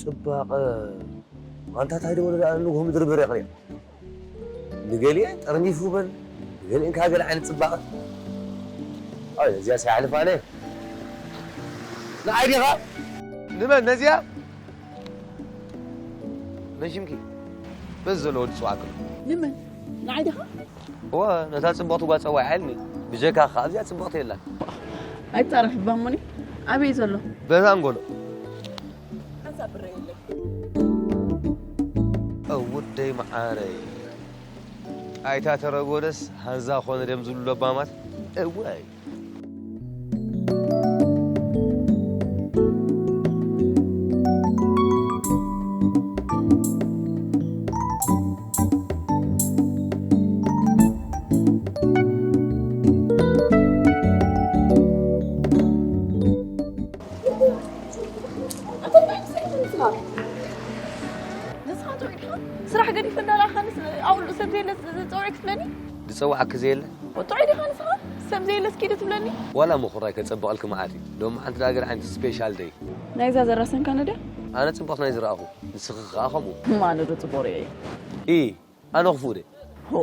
ጽባቐ ኣንታ ታይ ደወለ ደኣ ንግሆ ምድሪ በሪቕ ሪቕ። ንገሊኤን ጠርኒፉ በል፣ ንገሊኤን ከኣ ገለ ዓይነት ጽባቐ። ኣይ፣ ነዚኣ ሳይሓልፋ ኣነ። ንዓይ ዲኻ? ንመን? ነዚኣ? መን ሽምኪ? በዚ ዘሎ ወዲ ጽዋዕክሉ። ንመን? ንዓይ ዲኻ? እወ፣ ነታ ጽብቕቲ ጓል ጸዋዒ ሓይልኒ። ብጀካኻ ኣብዚኣ ጽብቕቲ የላን። ኣይትጻረፍ እባ እሞኒ። ኣበይ ዘሎ? በዛ ኣንጎሎ። ሓንሳብ ብረ የለን። እውደይ መዓረይ። ኣይታ ተረጎደስ ሃንዛ ኾነ ደም ዝብሉ ለባማት። እወይ። ንስኻ ጥዑይ ዲኻ? ስራሕ ገዲፈ እንዳለኣኻንስ ኣብኡ ሰብ ዘየለ ዝፀውዒ ክትብለኒ? ዝፀውዓኪ ዘየለ? ጥዑይ ዲኻ ንስኻ? ሰብ ዘየለስ ኪዱ ትብለኒ? ዋላ ምኹራይ ከጸብቐልኪ መዓት እዩ። ሎሚ ሓንቲ ደኣ ገለ ዓይነት ስፔሻል ደይ። ናይዛ ዘራሰንካ ነድያ? ኣነ ጽቡቕ ናይ ዝረኣኹ፣ ንስኺ ኸኣ ከምኡ። ማለዶ ጽቡቕ ርእየ እዩ። ኢ፣ ኣነ ክፉእ ድየ? ሆ፣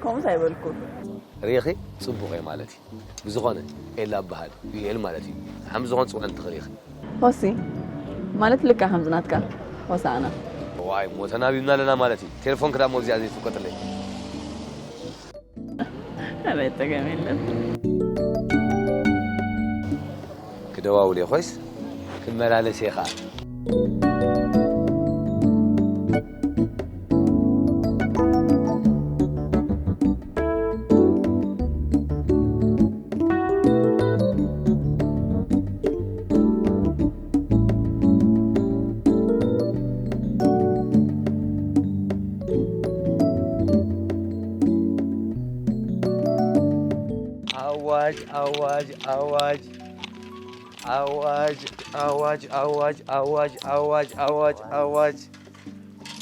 ከምኡስ ኣይበልኩን። ርኢኺ? ጽቡቕ እየ ማለት እዩ። ብዝኾነ፣ ኤላ እበሃል፣ ዩኤል ማለት እዩ። ሓም ዝኾን ጽውዕን ትኽእል ኢኺ። ሆሲ፣ ማለት ልክዕ ከምዚ ናትካ ሆሳዕና። ዋይ፣ እሞ ተናቢብና ኣለና ማለት እዩ። ቴሌፎንኪ ደኣ እሞ ኣብዚኣ ዘይትውቀጥለይ። ኧረ፣ ጸገም የለን። ክደዋውል እየ ኮይስ፣ ክመላለስ እየ ኸኣ። ኣዋጅ፣ ኣዋጅ፣ ኣዋጅ። ኣዋጅ፣ ኣዋጅ፣ ኣዋጅ፣ ኣዋጅ፣ ኣዋጅ፣ ኣዋጅ፣ ኣዋጅ፣ ኣዋጅ።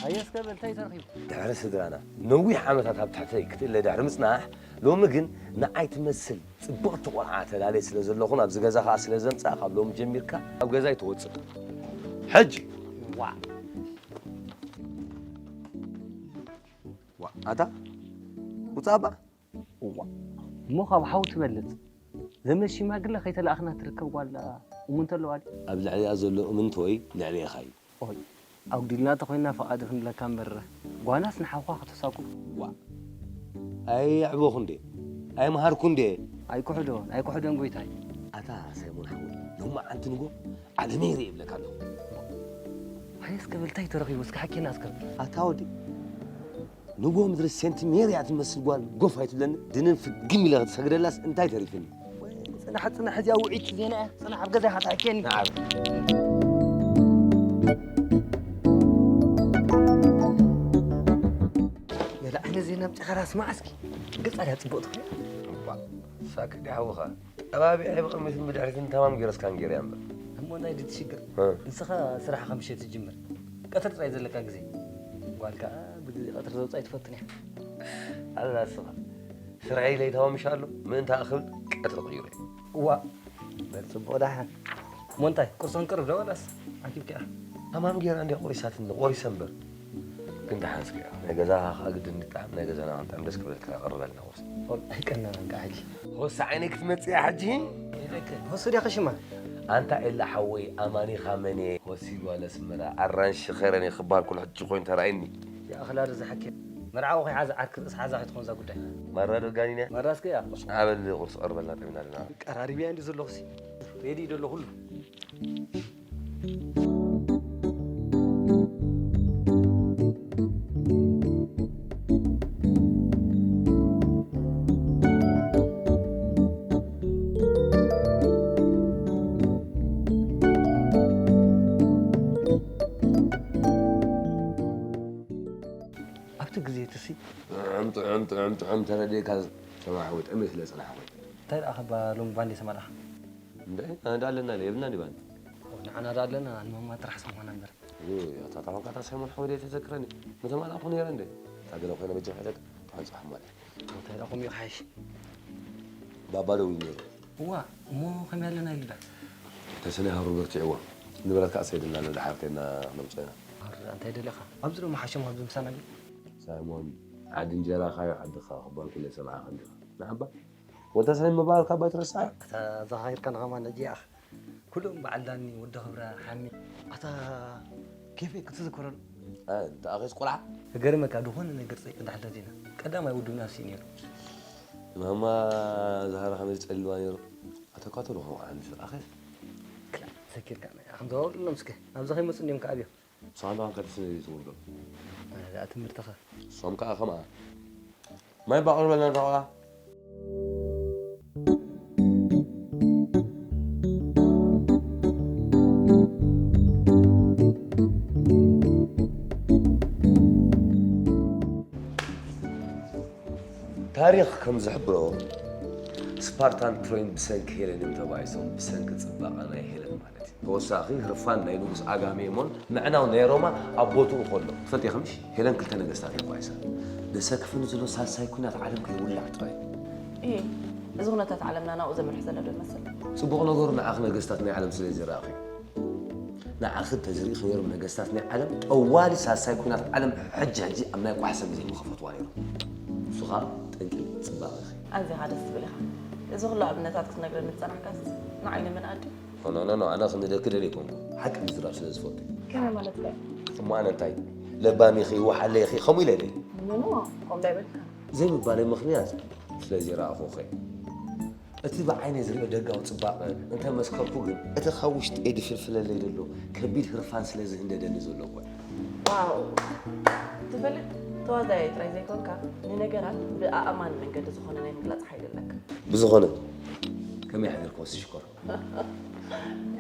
ኣየ እስከ በል፣ እንታይ ተረኺቡ? ድሕሪ ስድራና ነዊሕ ዓመታት ኣብ ትሕተይ ክትእለ ድሕሪ ምጽናሕ፣ ሎሚ ግን ንዓይ ትመስል ጽብቕቲ ቆልዓ ተላልየ ስለ ዘለኹ፣ ናብዚ ገዛ ኸኣ ስለ ዘምጽኣ፣ ካብ ሎሚ ጀሚርካ ካብ ገዛይ ትወጽእ። ሕጂ። ዋእ። ዋእ፣ ኣታ ውጻእ እባ። እዋ፣ እሞ ካብ ሓው ትበልጽ። ዘመድ ሽማግለ ከይተላእኽና ትርከብ ጓል እሙንቶ ኣለዋ ድያ? ኣብ ልዕሊኣ ዘሎ እምንቶይ ልዕሊ ኢኻ እዩ። ኦይ፣ ኣጉዲልና ተኾይንና ፍቓድ ክንብለካ እምበር፣ ጓናስ ንሓውኻ ከተሳጉ። ዋእ፣ ኣየዕበኹ እንዴ? ኣየምሃርኩ እንዴ? ኣይክሕዶን፣ ኣይክሕዶን ጎይታይ። ኣታ ሳይሞን ሓወይ፣ ሎማዓንቲ ንጎ ዓለመይ ይርኢ ይብለካ ኣለኹ። ሃየ እስከ በል፣ እንታይ ተረኺቡ? እስከ ሓኬና እስከ። ኣታ ወዲ፣ ንጎ ምድሪ ሴንት ሜሪ እያ ትመስል ጓል ጎፍ ኣይትብለኒ። ድንን ፍግም ኢለ ክትሰግደላስ እንታይ ተሪፍኒ? ወይ ጽናሕ፣ ጽናሕ፣ እዚኣ ውዒት ዜና እያ። ጽናሕ፣ ኣብ ገዛ ኢኻ ትኣክየኒ። ንዓብ። ገለ ዓይነት ዜና ኣምጺኻ ስማዕ እስኪ። ገጻ ድያ ጽብቕቲ ኮይና? እባ፣ ሳክት ድያ ሓውኻ? ጠባቢዐ ብቕድሚትን ብድሕሪትን ተማም ገይረስ ካንጌርያ እምበር። እሞ እንታይ ድዩ እቲ ሽግር? እ። ንስኻ ስራሕኻ ምሸት ትጅምር። ቀትሪ ጥራይ ዘለካ ግዜ። ጓል ከኣ ብግዜ ቀትሪ ዘውጻእ ኣይትፈትን እያ። ኣላ ንስኻ። ስርሐይ ለይታዊ ምሽ ኣሎ፣ ምእንታ ክብል ቀትሪ ቅይሮ እየ። እዋ፣ በል ጽቡቕ ደሓን። እሞ እንታይ፣ ቁርሲ ክንቅርብ ዶ ዋላስ ዓጊብካ ኢኻ? ተማም ጌራ እንድያ ቆሪሳትኒ፣ ቆሪሰ እምበር። ግን ደሓን እስከ፣ ናይ ገዛኻ ከኣ ግድን ይጥዓም፣ ናይ ገዛና ክንጥዕም ደስ ክብለካ፣ ቅርበልና ቁርሲ። ኦል፣ ኣይቀነናን ከኣ ሕጂ። ሆሲ ዓይነይ ክትመጽእ እያ ሕጂ? ኢለክ፣ ሆሲ ዲኻ ሽማ? ኣንታ ኤላ ሓወይ፣ ኣማኒኻ መን እየ? ሆሲ ጓል ኣስመራ፣ ኣራንሺ ኸረን እየ ክበሃል ከሎ ሕጂ ኮይኑ ተራእየኒ። ይኣኽላ ዶ ዝሓኪም? መርዓዊ ከይሓዘ ዓርኪ ርእሲ ሓዛ ከይትኾን እዛ ጉዳይ። ማራ ዶ ጋኒን እያ? ማራ እስከ እያ። ንዓ በል ቁርሲ ቅርበልና፣ ጠሚና ኣለና። ቀራሪብያ እንዲ ዘለኹሲ። ሬዲ እዩ ዘሎ ኩሉ። ኣብቲ ግዜ እቲ ሲ ጥዑም፣ ጥዑም፣ ጥዑም፣ ጥዑም ተረዲእካ ዝሰማዕዎ ጥዑም ስለ ጽናሕኹም። እንታይ ደኣ ከባ ሎሚ ባንዴ ተማላኻ? እንደ ኣነ ዳ ኣለና የብልና ዲባን። ንዓና ዳ ኣለና ንማማ ጥራሕ ሰማና እምበር። እዩ፣ ያው ታታ ኳንካ ታሳይ መርሓ ወደ ተዘክረኒ። መተማላ እኮ ነይረ እንደ። ታገለ ኮይነ በጀ ፈለግ፣ ተፈጽሐ ማለት። እንታይ ደኣ ኮም ይሓይሽ? ባባ ደው ይነይሩ። እዋ፣ እሞ ከመይ ኣለና ኢሉ ዳ? ተሰነ ሃሩ በርትዕዎ። ንብረት ከዓ ሰይድና ኣሎ፣ ድሓር ከይድና ክነምፅኦ ኢና። ኣረ፣ እንታይ ደሊኻ? ኣብዚ ደሞ ሓሸም ኣብዚ ምሳና ግን። ሳይሞን፣ ዓዲ እንጀራኻ እዩ ዓድኻ ክባል ኩለ ሰምዓኻ እንዲኻ። ንዓባ፣ ወዲ ሳይሞን ምባልካ ባይትረስዓ። እታ ዘኻኺርካ ንኸማን ነጂ ኣኽ። ኩሎም በዓል ዳኒ፣ ወዲ ክብረ፣ ሓሚ። ኣታ ኬፌ ክትዝክረሉ። እ፣ እንተ ኣኼስ ቆልዓ? ክገርመካ፣ ዝኾነ ነገር ጸይቂ እንዳሕለፍ ዜና። ቀዳማይ ውድብና እሱ እዩ ነይሩ። ማማ፣ ዛህራ ከመይ ጸሊልዋ ነይሩ? ኣተኳተሉ ከምኡ ዓይነት ኣኼስ? ክላ፣ ሰኪርካ። ከምዚ በሉሎም እስከ። ናብዚ ከይመጹ እንዲዮም ክኣብዮም። ንስኻ እንዲኻ ከልሲ ትውርዶ። ኣዛ ትምህርትኻ። ንሶም ከኣ ከምኣ። ማይ ባቕርበልና እንዳ ቆልዓ። ታሪኽ ከም ዝሕብሮ፣ ስፓርታን ትሮይን ብሰንኪ ሄለን እዮም ተባኢሶም፣ ብሰንኪ ጽባቐ ናይ ሄለን ማለት እዩ። ተወሳኺ፣ ህርፋን ናይ ንጉስ ኣጋሜሞን ምዕናው ናይ ሮማ ኣብ ቦትኡ ከሎ። ትፈልጥ ኢኺ ምሽ? ሄለን ክልተ ነገስታት እያ ተባኢሳ። ዘሰክፈኒ ዘሎ ሳልሳይ ኲናት ዓለም ከይውላዕ ጥራይ። እየ፣ እዚ ኩነታት ዓለምና ናብኡ ዘምርሕ ዘሎ ዶ ይመስል? ጽቡቕ ነገሩ ንዓኺ ነገስታት ናይ ዓለም ስለ ዝረኣኺ። ንዓኺ እንተዝርኢ ከይሮም ነገስታት ናይ ዓለም ጠዋሊ ሳልሳይ ኲናት ዓለም ሕጂ ሕጂ ኣብ ናይ ኳሕሰ ግዜ ምኸፈትዋ ነይሮም። ንሱ ኸኣ ጠንቂ ጽባቐኺ። ኣዚኻ ደስ ትብል ኢኻ። እዚ ኩሉ ኣብነታት ክትነግረኒ ዝጸናሕካስ ንዓይ ንምንኣድ ድዩ? ኖ፣ ኖ፣ ኖ፣ ኣነ ክንደኪ ደልየ ኣይኮንኩ። ሓቂ ምዝራብ ስለ ዝፈቱ። ከመይ ማለት ከ? እሞ ኣነ እንታይ? ለባም ኢኺ፣ ወሓለ ኢኺ፣ ከምኡ ኢለ ድየ? ኖ፣ ኖ፣ ከምኡ ኣይበልካን። ዘይምባለይ ምኽንያት ስለ ዘይረኣኹኺ። እቲ ብዓይነይ ዝሪኦ ደጋዊ ጽባቐ እንተ መስከርኩ ግን፣ እቲ ካብ ውሽጠይ ዝፍልፍለለይ ዘሎ ከቢድ ህርፋን ስለ ዝህንደደኒ ዘሎ እኮ እዩ። ዋው! ትፈልጥ፣ ተዋዛያይ ጥራይ ዘይኮንካ፣ ንነገራት ብኣእማኒ መንገዲ ዝኾነ ናይ ምግላጽ ሓይሊ ኣለካ። ብዝኾነ፣ ከመይ ሓዲርካ ወሲ ሽኮር?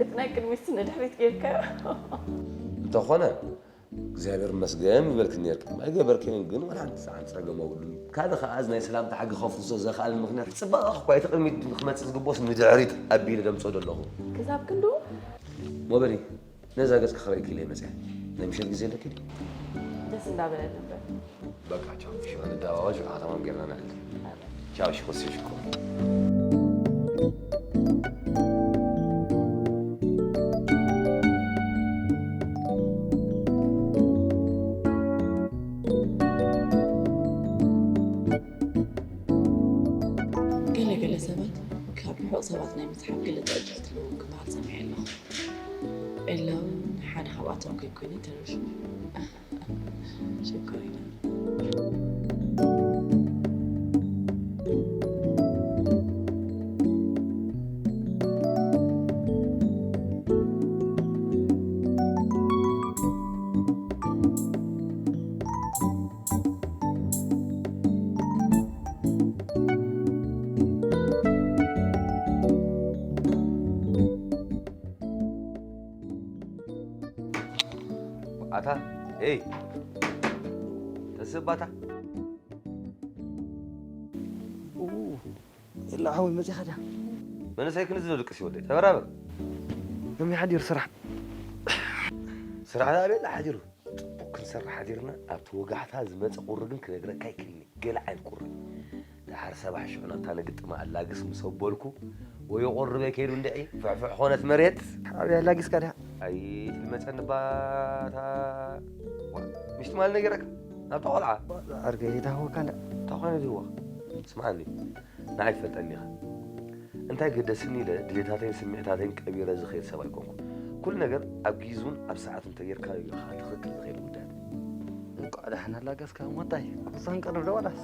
እቲ ናይ ቅድሚትስ ንድሕሪት ጌርካዮ። እንተኾነ፣ እግዚኣብሔር ይመስገን ምበልክኒ ነይርክን። ኣይገበርክዮን ግን ዋላ ሓንቲ ሰዓት ጸገም የብሉን። ካልእ ኸኣ እዚ ናይ ሰላምታ ሕጊ ከፍርሶ ዘኽኣለኒ ምኽንያት፣ ጽባቐኺ እኳ እቲ ቅድሚት ክመጽእ ዝግብኦስ ንድሕሪት ኣቢለ ደምጽኦ ዘለኹ። ክሳብ ክንድኡ? እሞ በሊ፣ ነዛ ገጽኪ ክርእየኪ ኢለ እየ መጺአ። ናይ ምሸት ግዜ ኣለኪ ድዩ? ደስ እንዳበለኒ እምበር። በቃ ቻው። እሺ፣ ክንደዋወል ሽዑ ከተማም ጌርና ንዕልል። ቻው፣ እሺ፣ ወሲ ሽኮር። ገለ ገለ ሰባት ካብ ርሑቕ ሰባት ናይ ምጽሓፍ ገለ ጸርፊ ኣለዎም ክበሃል ሰሚዐ ኣለኹ። ኤላ እውን ሓደ ካብኣቶም ከይኮይኑ ተሪፉ። ሽኮሪና። ኣታ፣ ኤይ፣ ተስባታ። ኡ፣ የላ ሓወይ መጺኻ ድያ? መንእሰይ ክንዚ ዶ ድቅስ ይወደይ? ተበራበር። ከመይ ሓዲሩ ስራሕ? ስራሕ ደኣ ኣበይ ኣላ ሓዲሩ? ጽቡቕ ክንሰርሕ ሓዲርና፣ ኣብቲ ወጋሕታ ዝመጸ ቁሪ ግን ክነግረካ ኣይክእልን እየ። ገለ ዓይነት ቁሪ። ደሓር ሰባሕ ሽዑ ናብታ ንግጥማ ኣላግስ ምስ ኣበልኩ፣ ወዮ ቁሪ በይ ከይዱ እንድዒ፣ ፍሕፍሕ ኾነት መሬት። ኣበይ ኣላጊስካ ድያ? ኣይ፣ ትልመጸኒ ባታ። ዋ፣ ምሽ ትማሊ ነጊረካ፣ ናብታ ቆልዓ። ኣርገ ይዳህወካ እንዳ። እንታይ ኾነ ድህወኻ? ስምዓኒ፣ ንዓይ ትፈልጠኒ ኢኻ። እንታይ ገደስኒ ኢለ ድሌታተይን ስምዒታተይን ቀቢረ ዝኸይድ ሰብ ኣይኮንኩን። ኩሉ ነገር ኣብ ጊዙን ኣብ ሰዓቱን እንተጌርካዮ ኢኻ ትኽክል ዝኸይድ ጉዳያት። እንቋዕ ደሓን ኣላገስካ እሞ እንታይ? ክሳን ቀርብ ዶ ዋላስ?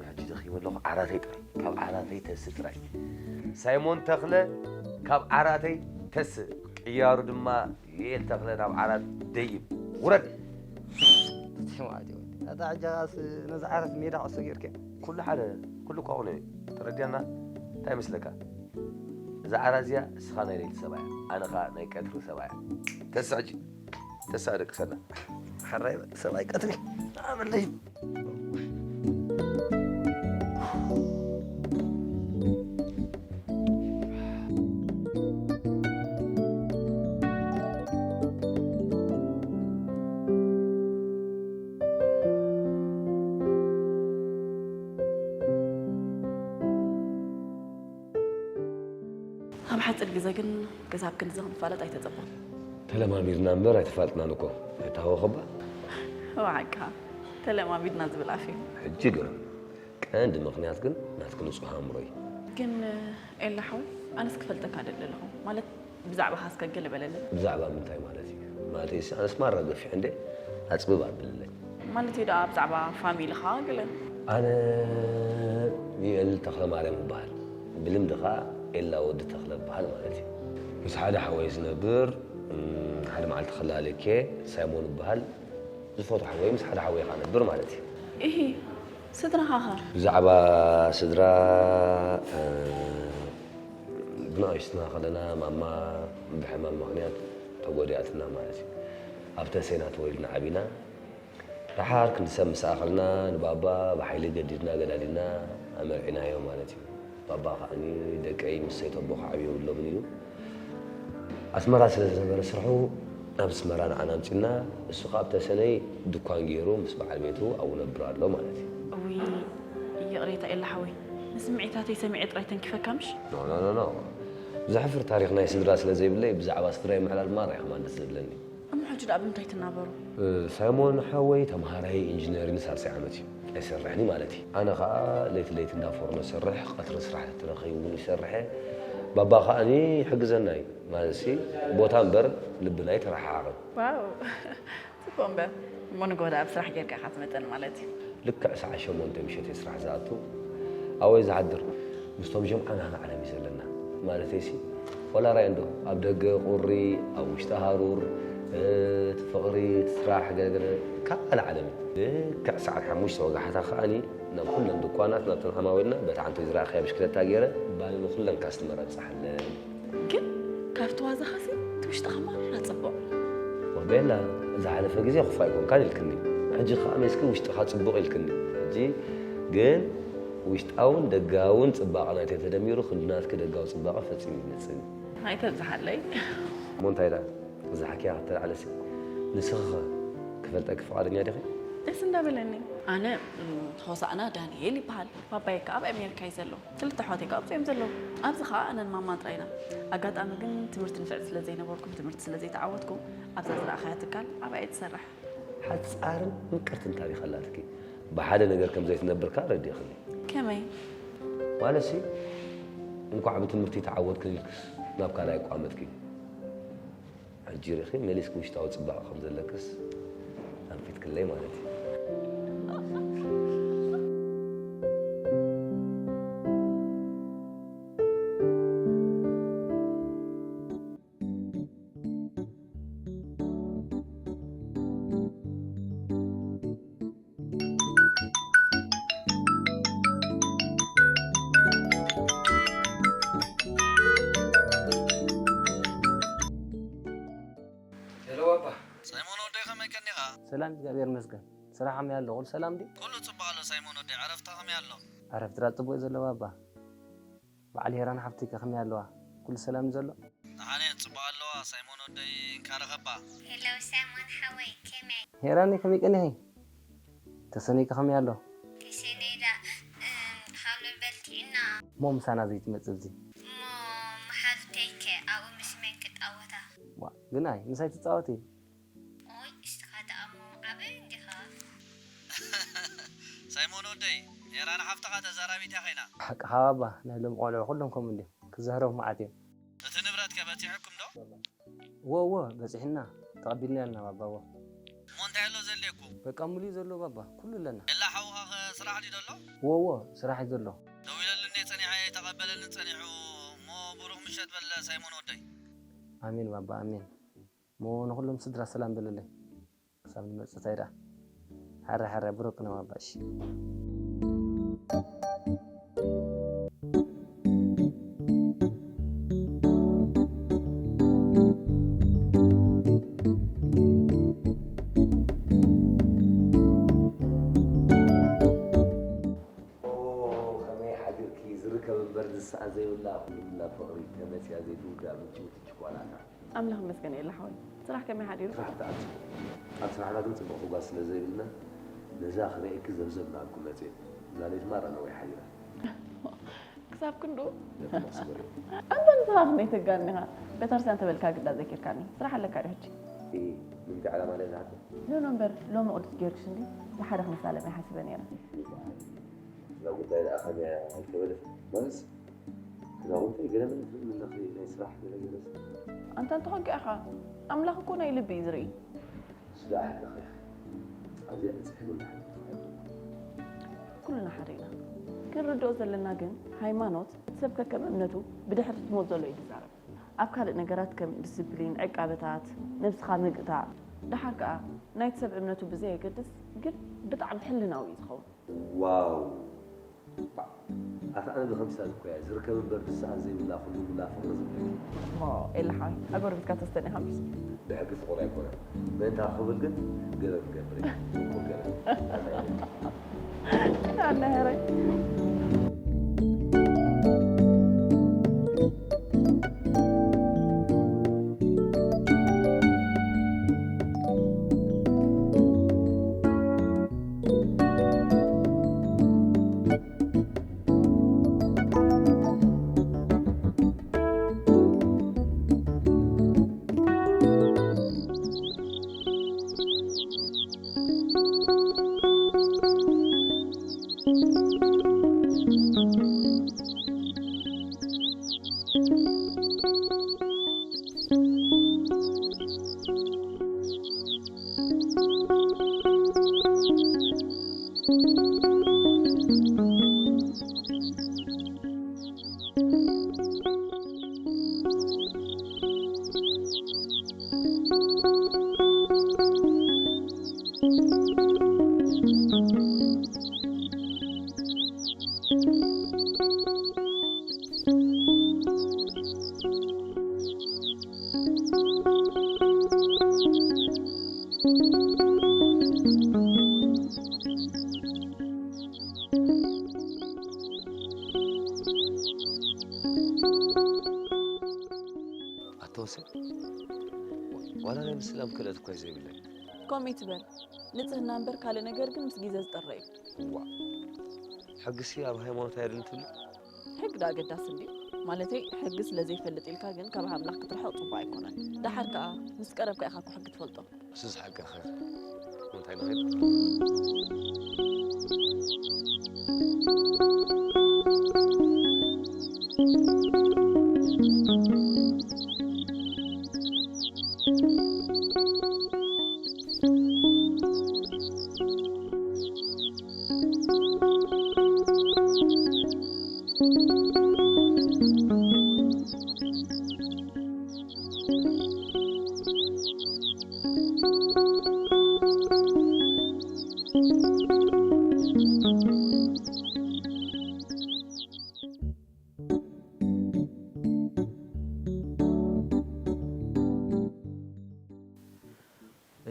ሕጂ ደኺመ ኣለኹ፣ ዓራተይ ጥራይ። ካብ ዓራተይ ተስእ ጥራይ። ሳይሞን ተኽለ ካብ ዓራተይ ተስእ። ቅያሩ ድማ ዩኤል ተኽለ ናብ ዓራት ደይብ። ውረድ! ስማዕቲ ወዲ፣ ኣታ ሕጂ ኸኣስ ነዚ ዓራት ሜዳ ኩዕሶ ጌርካዮ። ኩሉ ሓደ፣ ኩሉ እኳ ኹነ እዩ። ተረዲኣና? እንታይ ይመስለካ? እዛ ዓራት እዚኣ እስኻ ናይ ለይቲ ሰብኣያ፣ ኣነ ኸኣ ናይ ቀትሪ ሰብኣያ። ተስእ ሕጂ፣ ተስእ ደቅሰና። ሓራይ ሰብኣይ ቀትሪ፣ ኣመለይ። ኣብ ሓጺር ግዜ ግን ክሳብ ክንድዚ ክንፋለጥ ኣይተጸበኹን። ተለማሚድና እምበር ኣይተፋልጥናን እኮ። ኣይታወኸባ? ዋዓካ ተለማሚድና ዝብል ኣፍ እዩ። ሕጂ ግርም። ቀንዲ ምኽንያት ግን ናትኪ ንጹህ ኣእምሮ እዩ። ግን ኤላ ሓወይ ኣነስ ክፈልጠካ ደሊ ኣለኹ። ማለት ብዛዕባ ሃስከ ገለ በለለይ። ብዛዕባ ምንታይ ማለት እዩ? ማለት እሲ ኣነስ ማራ ገፊሕ እንዴ ኣጽብብ ኣብልለይ። ማለት እዩ ደኣ ብዛዕባ ፋሚሊኻ ገለ። ኣነ ዩኤል ተኽለ ማርያም እበሃል። ብልምዲ ኸኣ ኤላ ወዲ ተኽለ እበሃል ማለት እዩ። ምስ ሓደ ሓወይ ዝነብር ሓደ መዓልቲ ክላለኬ ሳይሞን እበሃል። ዝፈቱ ሓወይ ምስ ሓደ ሓወይ ኸኣ ነብር ማለት እዩ። እሂ ስድራኻ ኸ? ብዛዕባ ስድራ ብንኣሽትና ከለና ማማ ብሕማም ምኽንያት ተጎዲኣትና ማለት እዩ። ኣብ ተሴና ተወሊድና ዓቢና። ደሓር ክንዲ ሰብ ምስ ኣኸልና ንባባ ብሓይሊ ገዲድና ገዳዲድና ኣመርዒናዮ ማለት እዩ። ባባ ከዓኒ ደቀይ ምስ ሰይተቦ ከዕብየውሎም ኢሉ ኣስመራ ስለ ዝነበረ ስርሑ ኣብ ኣስመራ ንዓና ኣምጺና እሱ ከኣ ኣብ ተሰነይ ድኳን ገይሩ ምስ በዓል ቤቱ ኣብኡ ነብር ኣሎ ማለት እዩ። እውይ ይቕሬታ ኤላ ሓወይ ንስምዒታተይ ሰሚዐ ጥራይ ተንኪፈካ ምሽ? ኖ ኖ ኖ ኖ ዘሕፍር ታሪኽ ናይ ስድራ ስለ ዘይብለይ ብዛዕባ ስድራይ ምዕላል ማራ እዩ ከማን ደስ ዝብለኒ። እሞ ሕጂ ደኣ ብምንታይ ትናበሩ? ሳይሞን ሓወይ ተምሃራይ ኢንጂነሪንግ ሳልሳይ ዓመት እዩ ኣይሰርሕን እዩ ማለት እዩ። ኣነ ኸኣ ለይቲ ለይቲ እንዳ ፎርኖ እሰርሕ፣ ቐትሪ ስራሕ ተተረኺቡ እውን ይሰርሕ እየ። ባባ ኸኣኒ ይሕግዘና እዩ። ማለትሲ ቦታ እምበር ልብና ኣይተረሓሓቐን። ዋው ጽቡቕ እምበር እሞ ንግሆ ደኣ ብስራሕ ጌርካ ኢኻ ትመጸኒ ማለት እዩ። ልክዕ ሰዓት ሸሞንተ ምሸት እየ ስራሕ ዝኣቱ። ኣብኡ እየ ዝሓድር። ምስቶም ጀምዓና ንዓለም እዩ ዘለና። ማለተይሲ ዋላ ራእይ እንዶ ኣብ ደገ ቁሪ ኣብ ውሽጢ ሃሩር እቲ ፍቕሪ እቲ ስራሕ ገለገለ ካልእ ዓለም እዩ። ልክዕ ሰዓት ሓሙሽተ ወጋሕታ ከኣኒ ናብ ኩለን ድኳናት ናብተን ዓማዊልና በታ ሓንቲ ዝረኣኽያ ብሽክለታ ገይረ ባኒ ንኩለን ካስትመር ኣብፀሓለን። ግን ካብቲ ዋዛኻሲ እቲ ውሽጥኻ ማራ ጽቡቕ። ወቤላ ዝሓለፈ ግዜ ክፉእ ኣይኮንካን ኢልክኒ ሕጂ ከኣ ሜስኪ ውሽጥኻ ጽቡቕ ኢልክኒ ሕጂ ግን ውሽጣውን ደጋውን ጽባቐ ናይተይ ተደሚሩ ክንዲ ናትኪ ደጋዊ ጽባቐ ፈጺሙ ይመጽእን እዩ። ኣይተብዝሓለይ። እሞ እንታይ ደኣ እዛ ሓኪያ ከተልዓለሲ ንስኺ ኸ ክፈልጠኪ ፍቓደኛ ዲኺ? ደስ እንዳበለኒ። ኣነ ሆሳእና ዳንኤል ይበሃል። ባባየ ከኣ ኣብ ኣሜሪካ እዩ ዘሎ። ክልተ ኣሕዋተይ ከኣ ኣብዚኦም ዘለዉ። ኣብዚ ከኣ ኣነን ማማን ጥራይ ኢና። ኣጋጣሚ ግን ትምህርቲ ንፍዕቲ ስለ ዘይነበርኩን ትምህርቲ ስለ ዘይተዓወትኩ ኣብዛ ዝረኣኻያ ትካል ኣብኣ እየ ዝሰርሕ። ሓጻርን ምቅርትን ታሪኽ ኣላትኪ። ብሓደ ነገር ከም ዘይትነብር ከኣ ኣረዲእኽኒ። ከመይ? ማለትሲ እንኳዕ ብትምህርቲ ተዓወትክን ኢልክስ ናብ ካልኣይ ኣቋመጥኪ። ሕጂ ርኢኺ መሊስኪ ውሽጣዊ ጽባቐ ከም ዘለክስ ኣንፊትክለይ ማለት እዩ። ሄሎ ባባ። ሳይሞን ወደይ ከመይ ቀኒኻ? ሰላም እግዚኣብሔር ይመስገን። ስራሕ ከመይ ኣሎ? ኩሉ ሰላም ድዩ? ኩሉ ጽቡቕ ኣሎ ሳይሞን ወደይ። ዕረፍታ ከመይ ኣሎ? ዕረፍቲ ድኣ ጽቡቕ እዩ ዘሎ ባባ። በዓል ሄራን ሓፍተይ ከ ከመይ ኣለዋ? ኩሉ ሰላም እዩ ዘሎ? ደሓን እየን ጽቡቕ ኣለዋ ሳይሞን ወደይ። እንካ ረኸባ። ሄሎ ሳይሞን ሓወይ ከመይ? ሄራነይ ከመይ ቀኒኺ? ተሰነይ ከ ከመይ ኣሎ? ተሰነይ ደኣ እም፣ ሃሎ በልቲ እና። እሞ ምሳና ዘይትመጽእ ኣብዚ? እሞ መሓዙተይ ከ ኣብኡ ምስ መን ክጻወታ? ዋ፣ ግናይ ምሳይ ትጻወቲ? ኦይ እስኻ ደኣ እሞ ዓቢ እንዲኻ። ሳይሞን ወደይ፣ ሄራን ሓፍትኻ ተዛራቢት እያ ኸይና። ሓቅኻ ባባ፣ ናይ ሎሚ ቆልዑ ኩሎም ከምኡ እንድዮም። ክዛረቡ መዓት እዮም። እቲ ንብረት ከ በጺሑኩም ዶ? እወ እወ በጺሑና፣ ተቐቢልናዮ ኣለና ባባ እወ። እሞ እንታይ ኣሎ ዘድልየኩም? በቃ ሙሉእ እዩ ዘሎ ባባ፣ ኩሉ ኣለና። ኤላ ሓውኻ ኸ ስራሕ ድዩ ዘሎ? እወ እወ ስራሕ እዩ ዘሎ። ደዊለሉ እንድየ ጸኒሐ ኣይተቐበለንን ጸኒሑ። እሞ ብሩኽ ምሸት በል ሳይሞን ወደይ። ኣሜን ባባ ኣሜን። እሞ ንኹሎም ስድራ ሰላም በለለይ። ክሳብ ንመጽእ እንታይ ደኣ። ሕራይ ሕራይ ብሩክ ቅነ ባባ እሺ። ኦ ከመይ ሓዲርኪ ዝርከብ እምበር ዝሰኣን ዘይብላ ኩሉ ምላ ፍቕሪ ተመጽያ ዘይትውዳእ ምጭውቲ ችኮላታ። ኣምላኽ ይመስገን ኤላ ሓወይ። ስራሕ ከመይ ሓዲሩ? ስራሕ ብጣዕሚ ጽቡቕ። ኣብ ስራሕና ግን ጽቡቕ ፍጓስ ስለ ዘይብልና ነዛ ክርእየኪ ዘብዘብ እናበልኩ መጽየ። እዛ ለይቲ ማራ ነዊሕ ሓዲራ። ክሳብ ክንዱ። ነቲ መቕስበሪ። ኣንተ ንስኻ ክንደይ ተጋኒ ኢኻ? ቤተክርስትያን ተበልካ ግዳ ዘኪርካኒ። ስራሕ ኣለካ ድዩ ሕጂ? እ፣ ንምንታይ ዕላማ ኣለና? ኖ፣ ኖ እምበር፣ ሎሚ ቅዱስ ጊዮርጊስ እንዲ ብሓደ ክንሳለም እየ ሓሲበ ነይረ። ስለ ጉዳይ ደኣ ከመይ ኣይተበለስ? ማለት ክዳውንተይ ገለ ምን ምን ለኺ ናይ ስራሕ ገለ ገለ። ኣንተ እንተኾንካ ኢኻ፣ ኣምላኽ እኮ ናይ ልቢ እዩ ዝርኢ። ስለ ኣሕልኺ ኣብዚ ዕጽሕሉ ንሓልፍ። ኩልና ሓደ ኢና። ክንርድኦ ዘለና ግን ሃይማኖት ሰብ ከከም እምነቱ ብድሕሪ እቲ ሞት ዘሎ እዩ ዝዛረብ። ኣብ ካልእ ነገራት ከም ዲስፕሊን፣ ዕቃበታት፣ ነብስኻ ምግታእ፣ ደሓር ከኣ ናይቲ ሰብ እምነቱ ብዘየገድስ ግን ብጣዕሚ ሕልናዊ እዩ ዝኸውን። ዋው! ኣታ ኣነ ብኸምሲ ኣዝኮያ ዝርከብ እምበር ዝሰኣን ዘይብላ ኩሉ ሙላ ፍቕሪ ዝብለኪ። እሞ ኤላ ሓወይ፣ ኣጎርቢትካ ተስተኒ ሓምስ። ብሕጊ ፍቑር ኣይኮነን። ምእንታ ክብል ግን ገበን ክገብር እየ። እኩል ገበን። ኣነ ሄረይ። ኣቶ ወሰን፣ ዋላ ናይ ምስላም ክእለት እኳ እዩ ዘይብለይ። ከምኡ ይትበል። ንጽህና እምበር ካልእ ነገር ግን ምስ ግዜ ዝጠረ እዩ። እዋ፣ ሕግሲ ኣብ ሃይማኖት ኣየድልን ትብሉ? ሕጊ ዶ ኣገዳሲ እንድዩ? ማለተይ፣ ሕጊ ስለ ዘይፈልጥ ኢልካ ግን ካብ ኣምላኽ ክትርሕቕ ጽቡቕ ኣይኮነን። ደሓር ከኣ ምስ ቀረብካ ኢኻ እኮ ሕጊ ትፈልጦ። እሱስ ሓቅኺ። እንታይ ንኺድ?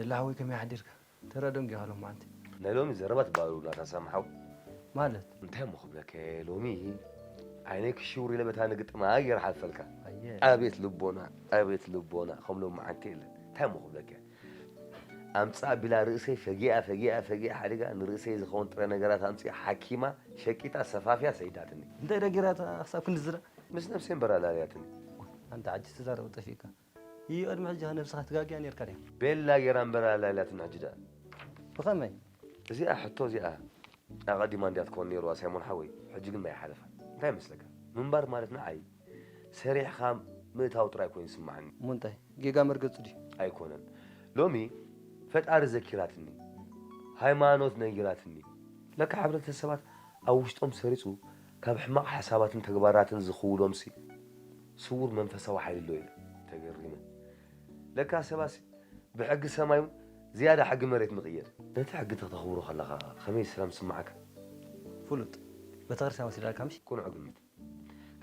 ኤላ ሓወይ፣ ከመይ ሓዲርካ? ተራ ደንጊኻ ሎማዓንቲ። ናይ ሎሚ ዘረባ ትበሃሉ ናታ ሳሚ ሓው። ማለት? እንታይ እሞ ክብለከ፣ ሎሚ ዓይነይ ክሽውር ኢለ በታ ንግጥማ ገይረ ሓልፈልካ። ኣየ። ኣቤት ልቦና፣ ኣቤት ልቦና፣ ከም ሎማዓንቲ የለን። እንታይ እሞ ክብለከ፣ ኣምጻ ኣቢላ ርእሰይ ፈጊኣ፣ ፈጊኣ፣ ፈጊኣ ሓዲጋ፣ ንርእሰይ ዝኸውን ጥረ ነገራት ኣምጺኣ ሓኪማ፣ ሸቂጣ፣ ሰፋፍያ ሰይዳትኒ። እንታይ ደጊራታ ክሳብ ክንዲ ዝራ? ምስ ነብሰይ እምበር ኣላልያትኒ። ኣንታ ዓጅ ትዛረብ ጠፊእካ። ይህ ቅድሚ ሕጂ ነብስኻ ትጋግያ ነርካ ድያ? ቤላ ጌራ እምበር ኣላልያትኒ ሕጂ ደኣ። ብኸመይ? እዚኣ ሕቶ እዚኣ ኣቐዲማ እንድያ ትከውን ነይርዋ ሳይሞን ሓወይ፣ ሕጂ ግን ማይ ሓለፋ። እንታይ ይመስለካ? ምንባር ማለት ንዓይ ሰሪሕኻ ምእታው ጥራይ ኮይኑ ይስምዓኒ። እሞ እንታይ? ጌጋ መርገጹ ድዩ? ኣይኮነን። ሎሚ ፈጣሪ ዘኪራትኒ፣ ሃይማኖት ነጊራትኒ። ለካ ሕብረተሰባት ኣብ ውሽጦም ሰሪጹ ካብ ሕማቕ ሓሳባትን ተግባራትን ዝኽውሎምሲ ስዉር መንፈሳዊ ሓይሊ ኣሎ ኢለ ተገሪመ። ለካ ሰባሲ ብሕጊ ሰማይ እውን ዝያዳ ሕጊ መሬት ምቕየር። ነቲ ሕጊ ተኽተኽብሮ ከለኻ ከመይ ሰላም ዝስምዓካ? ፍሉጥ። ቤተክርስትያን ወሲዳልካ ምሽ? ቅኑዕ ግምት።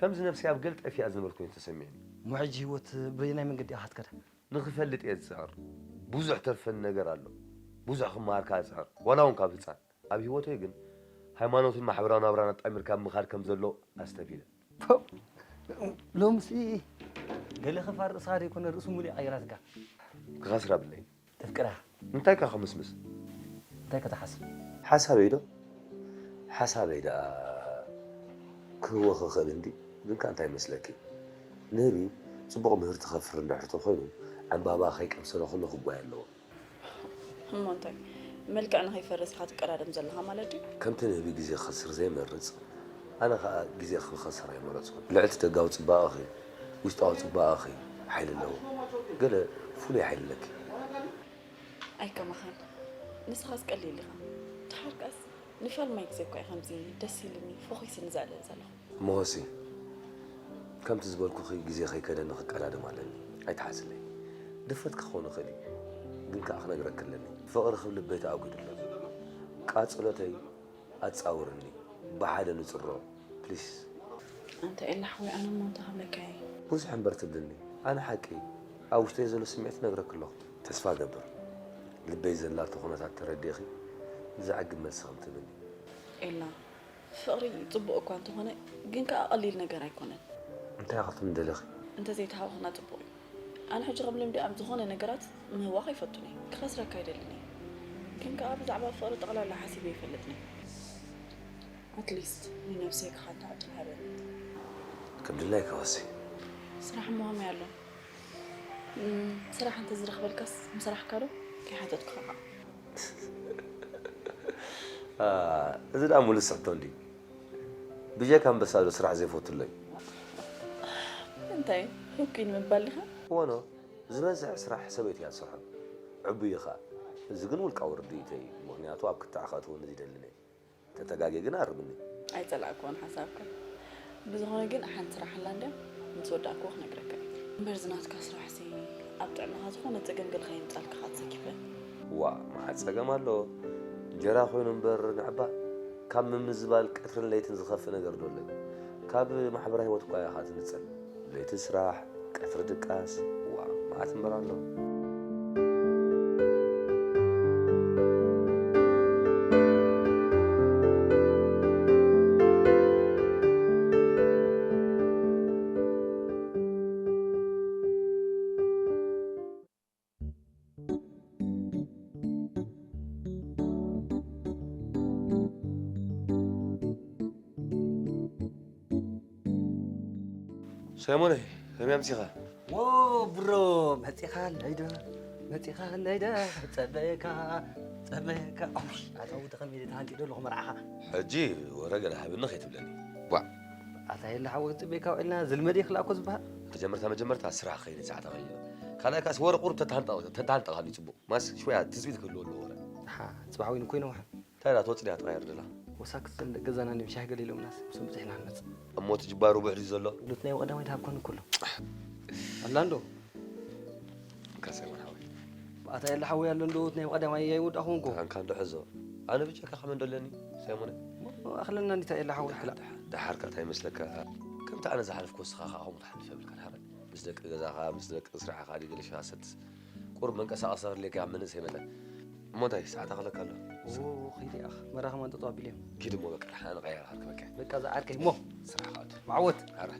ከምዚ ነብሰይ ኣብ ገል ጠፊኣ ዝነበርኩ ኮይኑ ተሰሚዕኒ። እሞ ሕጂ ህይወት በየናይ መንገዲ ኢኻ ትከዳ? ንኽፈልጥ እየ ዝጽዕር። ብዙሕ ተርፈኒ ነገር ኣሎ። ብዙሕ ክመሃር ከኣ እጽዕር። ዋላ እውን ካብ ህጻን። ኣብ ህይወተይ ግን ሃይማኖትን ማሕበራዊ ናብራን ኣጣሚርካ ምኻድ ከም ዘሎ ኣስተብሂለ። ፖው! ሎምሲ ገለ ክፋል ርእስኻ ደይኮነ ርእሱ ሙሉእ ቀይራትካ። ክኸስር ኣብለይ። ተፍቅራ። እንታይ ከ ክምስምስ? እንታይ ከ ትሓስብ? ሓሳበይ ዶ? ሓሳበይ ደኣ ክህቦ ክኽእል እንዲ፣ ግን ከኣ እንታይ ይመስለኪ? ንህቢ ጽቡቕ ምህርቲ ከፍሪ እንድሕር ተኾይኑ፣ ዕምባባ ከይቀምሰለ ከሎ ክጓየ ኣለዎ። እሞ እንታይ? መልክዕ ንኸይፈርስ ኢኻ ትቀዳደም ዘለኻ ማለት ድዩ? ከምቲ ንህቢ ግዜ ክኸስር ዘይመርጽ፣ ኣነ ኸኣ ግዜ ክኸስር ኣይመረጽኩን። ልዕልቲ ደጋዊ ጽባቐኺ፣ ውሽጣዊ ጽባቐኺ ሓይሊ ኣለዎ። ገለ ፍሉይ ሓይሊ ኣለኪ። ኣይከማኻን። ንስኻስ ቀሊል ኢኻ። ደሓር ከኣስ ንፈልማይ ግዜ እኳ እየ ከምዚ ደስ ኢሉኒ፣ ፈኺሱኒ ዘዕልል ዘለኹ። እሞ ሆሲ፣ ከምቲ ዝበልኩኺ ግዜ ከይከደኒ ክቀዳደም ኣለኒ። ኣይትሓዝለይ። ድፍረት ክኸውን ይኽእል እዩ፣ ግን ከኣ ክነግረኪ ኣለኒ። ፍቕሪ ክብል ልበይ ተኣጒዱ ኣሎ። ቃጽሎተይ ኣጻውርኒ። ብሓደ ንጽሮ፣ ፕሊስ። ኣንታ ኤላ ሓወይ፣ ኣነ እሞ እንታይ ክብለካ እየ? ብዙሕ እምበር ትብልኒ። ኣነ ሓቂ ኣብ ውሽጠይ ዘሎ ስምዒት እነግረኪ ኣለኹ። ተስፋ እገብር፣ ልበይ ዘላቶ ኩነታት ተረዲእኺ ዝዕግብ መልሲ ከም ትህብኒ። ኤላ፣ ፍቕሪ ጽቡቕ እኳ እንተኾነ፣ ግን ከኣ ቀሊል ነገር ኣይኮነን። እንታይ ኢኺ ክትብልኒ ደሊኺ? እንተዘይተሃወኽና ጽቡቕ እዩ። ኣነ ሕጂ ከም ልምዲ ኣብ ዝኾነ ነገራት ምህዋኽ ኣይፈቱን እየ። ክኸስረካ ኣይደልን እየ። ግን ከኣ ብዛዕባ ፍቕሪ ጠቕላላ ሓሲበ ኣይፈልጥን እየ። ኣትሊስት ንነብሰይ ክሓታ ዕድል ሃበኒ። ከም ድላይኪ ወሲ። ስራሕ እሞ ከመይ ኣሎ? እም፣ ስራሕ እንተዝረኽበልካስ ምሰራሕካ ዶ? ከይሓተትኩኻ ከዓ። ኣ፣ እዚ ደኣ ሙሉእ ስሕቶ እንድዩ። ብጀካ ኣንበሳ ዶ ስራሕ ዘይፈቱ ኣሎ እዩ? እንታይ፣ ህኩይ ንምባል ዲኻ? እወ ኖ፣ ዝበዝሕ ስራሕ ሰበይቲ እያ ትሰርሖ። ዕቡይ እዩ ኸኣ። እዚ ግን ውልቃዊ ርድኢተይ እዩ፣ ምኽንያቱ ኣብ ክትዕ ከእትወኒ ዝደልን እየ። ተተጋግየ ግን ኣርምኒ። ኣይጸላእክዎን ሓሳብካ። ብዝኾነ ግን ሓንቲ ስራሕ ኣላ እንድያ፣ ምስ ወዳእክዎ ክነግረካ እየ። እምበር እዚ ናትካ ስራሕሲ ኣብ ጥዕናኻ ዝኾነ ጸገም ገለ ከየምጻልካ ከኣ ተሰኪፈ። ዋእ፣ መዓት ጸገም ኣለዎ። እንጀራ ኮይኑ እምበር ንዕባ ካብ ምምዝባል ቀትርን ለይትን ዝኸፍእ ነገር ዶ ኣሎ? ካብ ማሕበራዊ ህይወት እኳ ኢኻ ትንጸል። ለይቲ ስራሕ፣ ቀትሪ ድቃስ፣ ዋእ፣ መዓት እምበር ኣሎ። ሰለሞነይ፣ ከመይ ኣምሲኻ? ዎ ብሮ፣ መጺኻለይ ዶ? መጺኻለይ ዶ? ጸበየካ፣ ጸበየካ። ኣውሽ፣ ኣታ ወዲ ከመይ ኢለ ተሃንጢ ዶ ኣለኹ መርዓኻ? ሕጂ ወረ ገለ ሃብኒ ከይትብለኒ። ቧዕ። ኣታ የለ ሓወይ፣ ጽበየካ ውዒልና፣ ዝልመድ እየ ክልኣኮ ዝበሃል። መጀመርታ፣ መጀመርታ ስራሕ ኸይድ ሰዓት ኣኸይድ። ካልኣይ ካስ ወረ ቁሩብ ተተሃንጠ-፣ ተተሃንጠኻሉ እዩ ጽቡቕ። ማስ ሽወያ ትጽቢት ክህልዎ ኣለዎ ወረ። ሓ፣ ጽባሕ ወይን እኮ ይነውሕ። እንታይ ደኣ ትወጽእ ድያ ትቐየር ደላ? ወሳክት ዘን ደቂ ገዛና እንድዮም ሻሂ ገለ ኢሎምናስ፣ ምስኦም በጺሕና ንመጽእ። እሞ እቲ ጅባሩ ርቡሕ ድዩ ዘሎ? ሉት ናይ ቀዳማይ ድሃብ ኮን ኩሉ። ኣላ እንዶ? እንካ ሳይሞን ሓወይ። ኣታ የለ ሓወይ ኣሎ እንዶ፣ እቲ ናይ ቀዳማይ ኣይወዳእኹን እኮ። ኣንካ እንዶ ሕዞ። ኣነ ብጀካ ከመን ዶ ኣለኒ ሳይሞን? ኣኽለና እንዲታ የለ ሓወይ ክላ። ደሓር፣ ደሓር፣ ደሓር ከኣ እንታይ ይመስለካ? ከምቲ ኣነ ዝሓለፍኩ ወስኻ ከኣ ከምኡ ትሓልፍ የብልካ ድሓር። ምስ ደቂ ገዛኻ፣ ምስ ደቂ ስራሕኻ ድዩ ገለ ሻሂ ሰትስ? ቁሩብ መንቀሳቐሲ ኣድልየካ ኣብ መንእሰይ መጠን። እሞ እንታይ ሰዓት ኣኽለካ ኣሎ? ኦ፣ ኸይደ ኣኽ፣ መራኽብ ኣንጠጦ ኣቢለ እዮም። ኪድ እሞ በቃ፣ ንሓ ንቐየር፣ ኣርክበካ። በቃ፣ እዛ ዓርከይ እሞ። ስራሕ ኻት። መዓወት። ኣረ።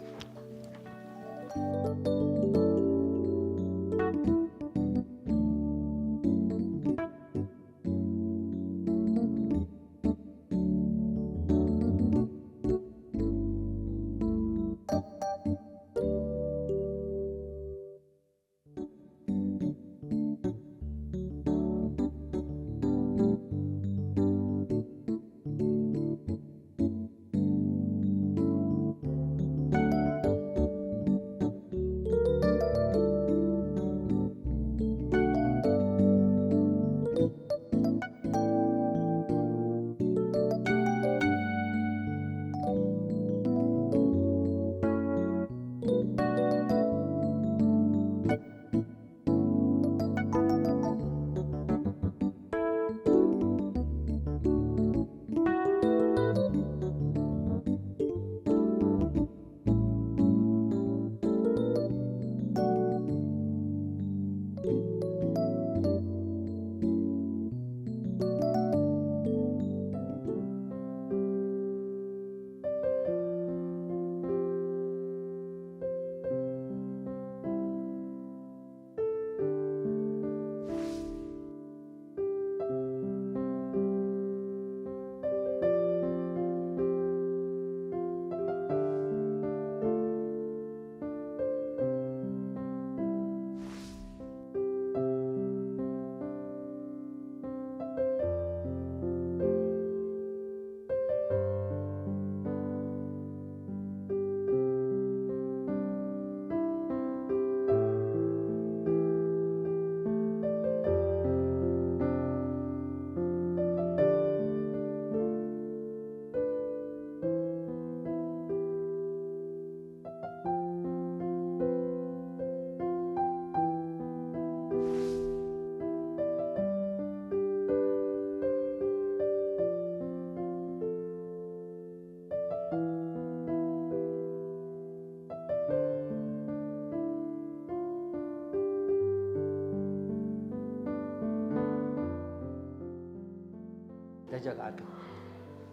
ተጋዓልከ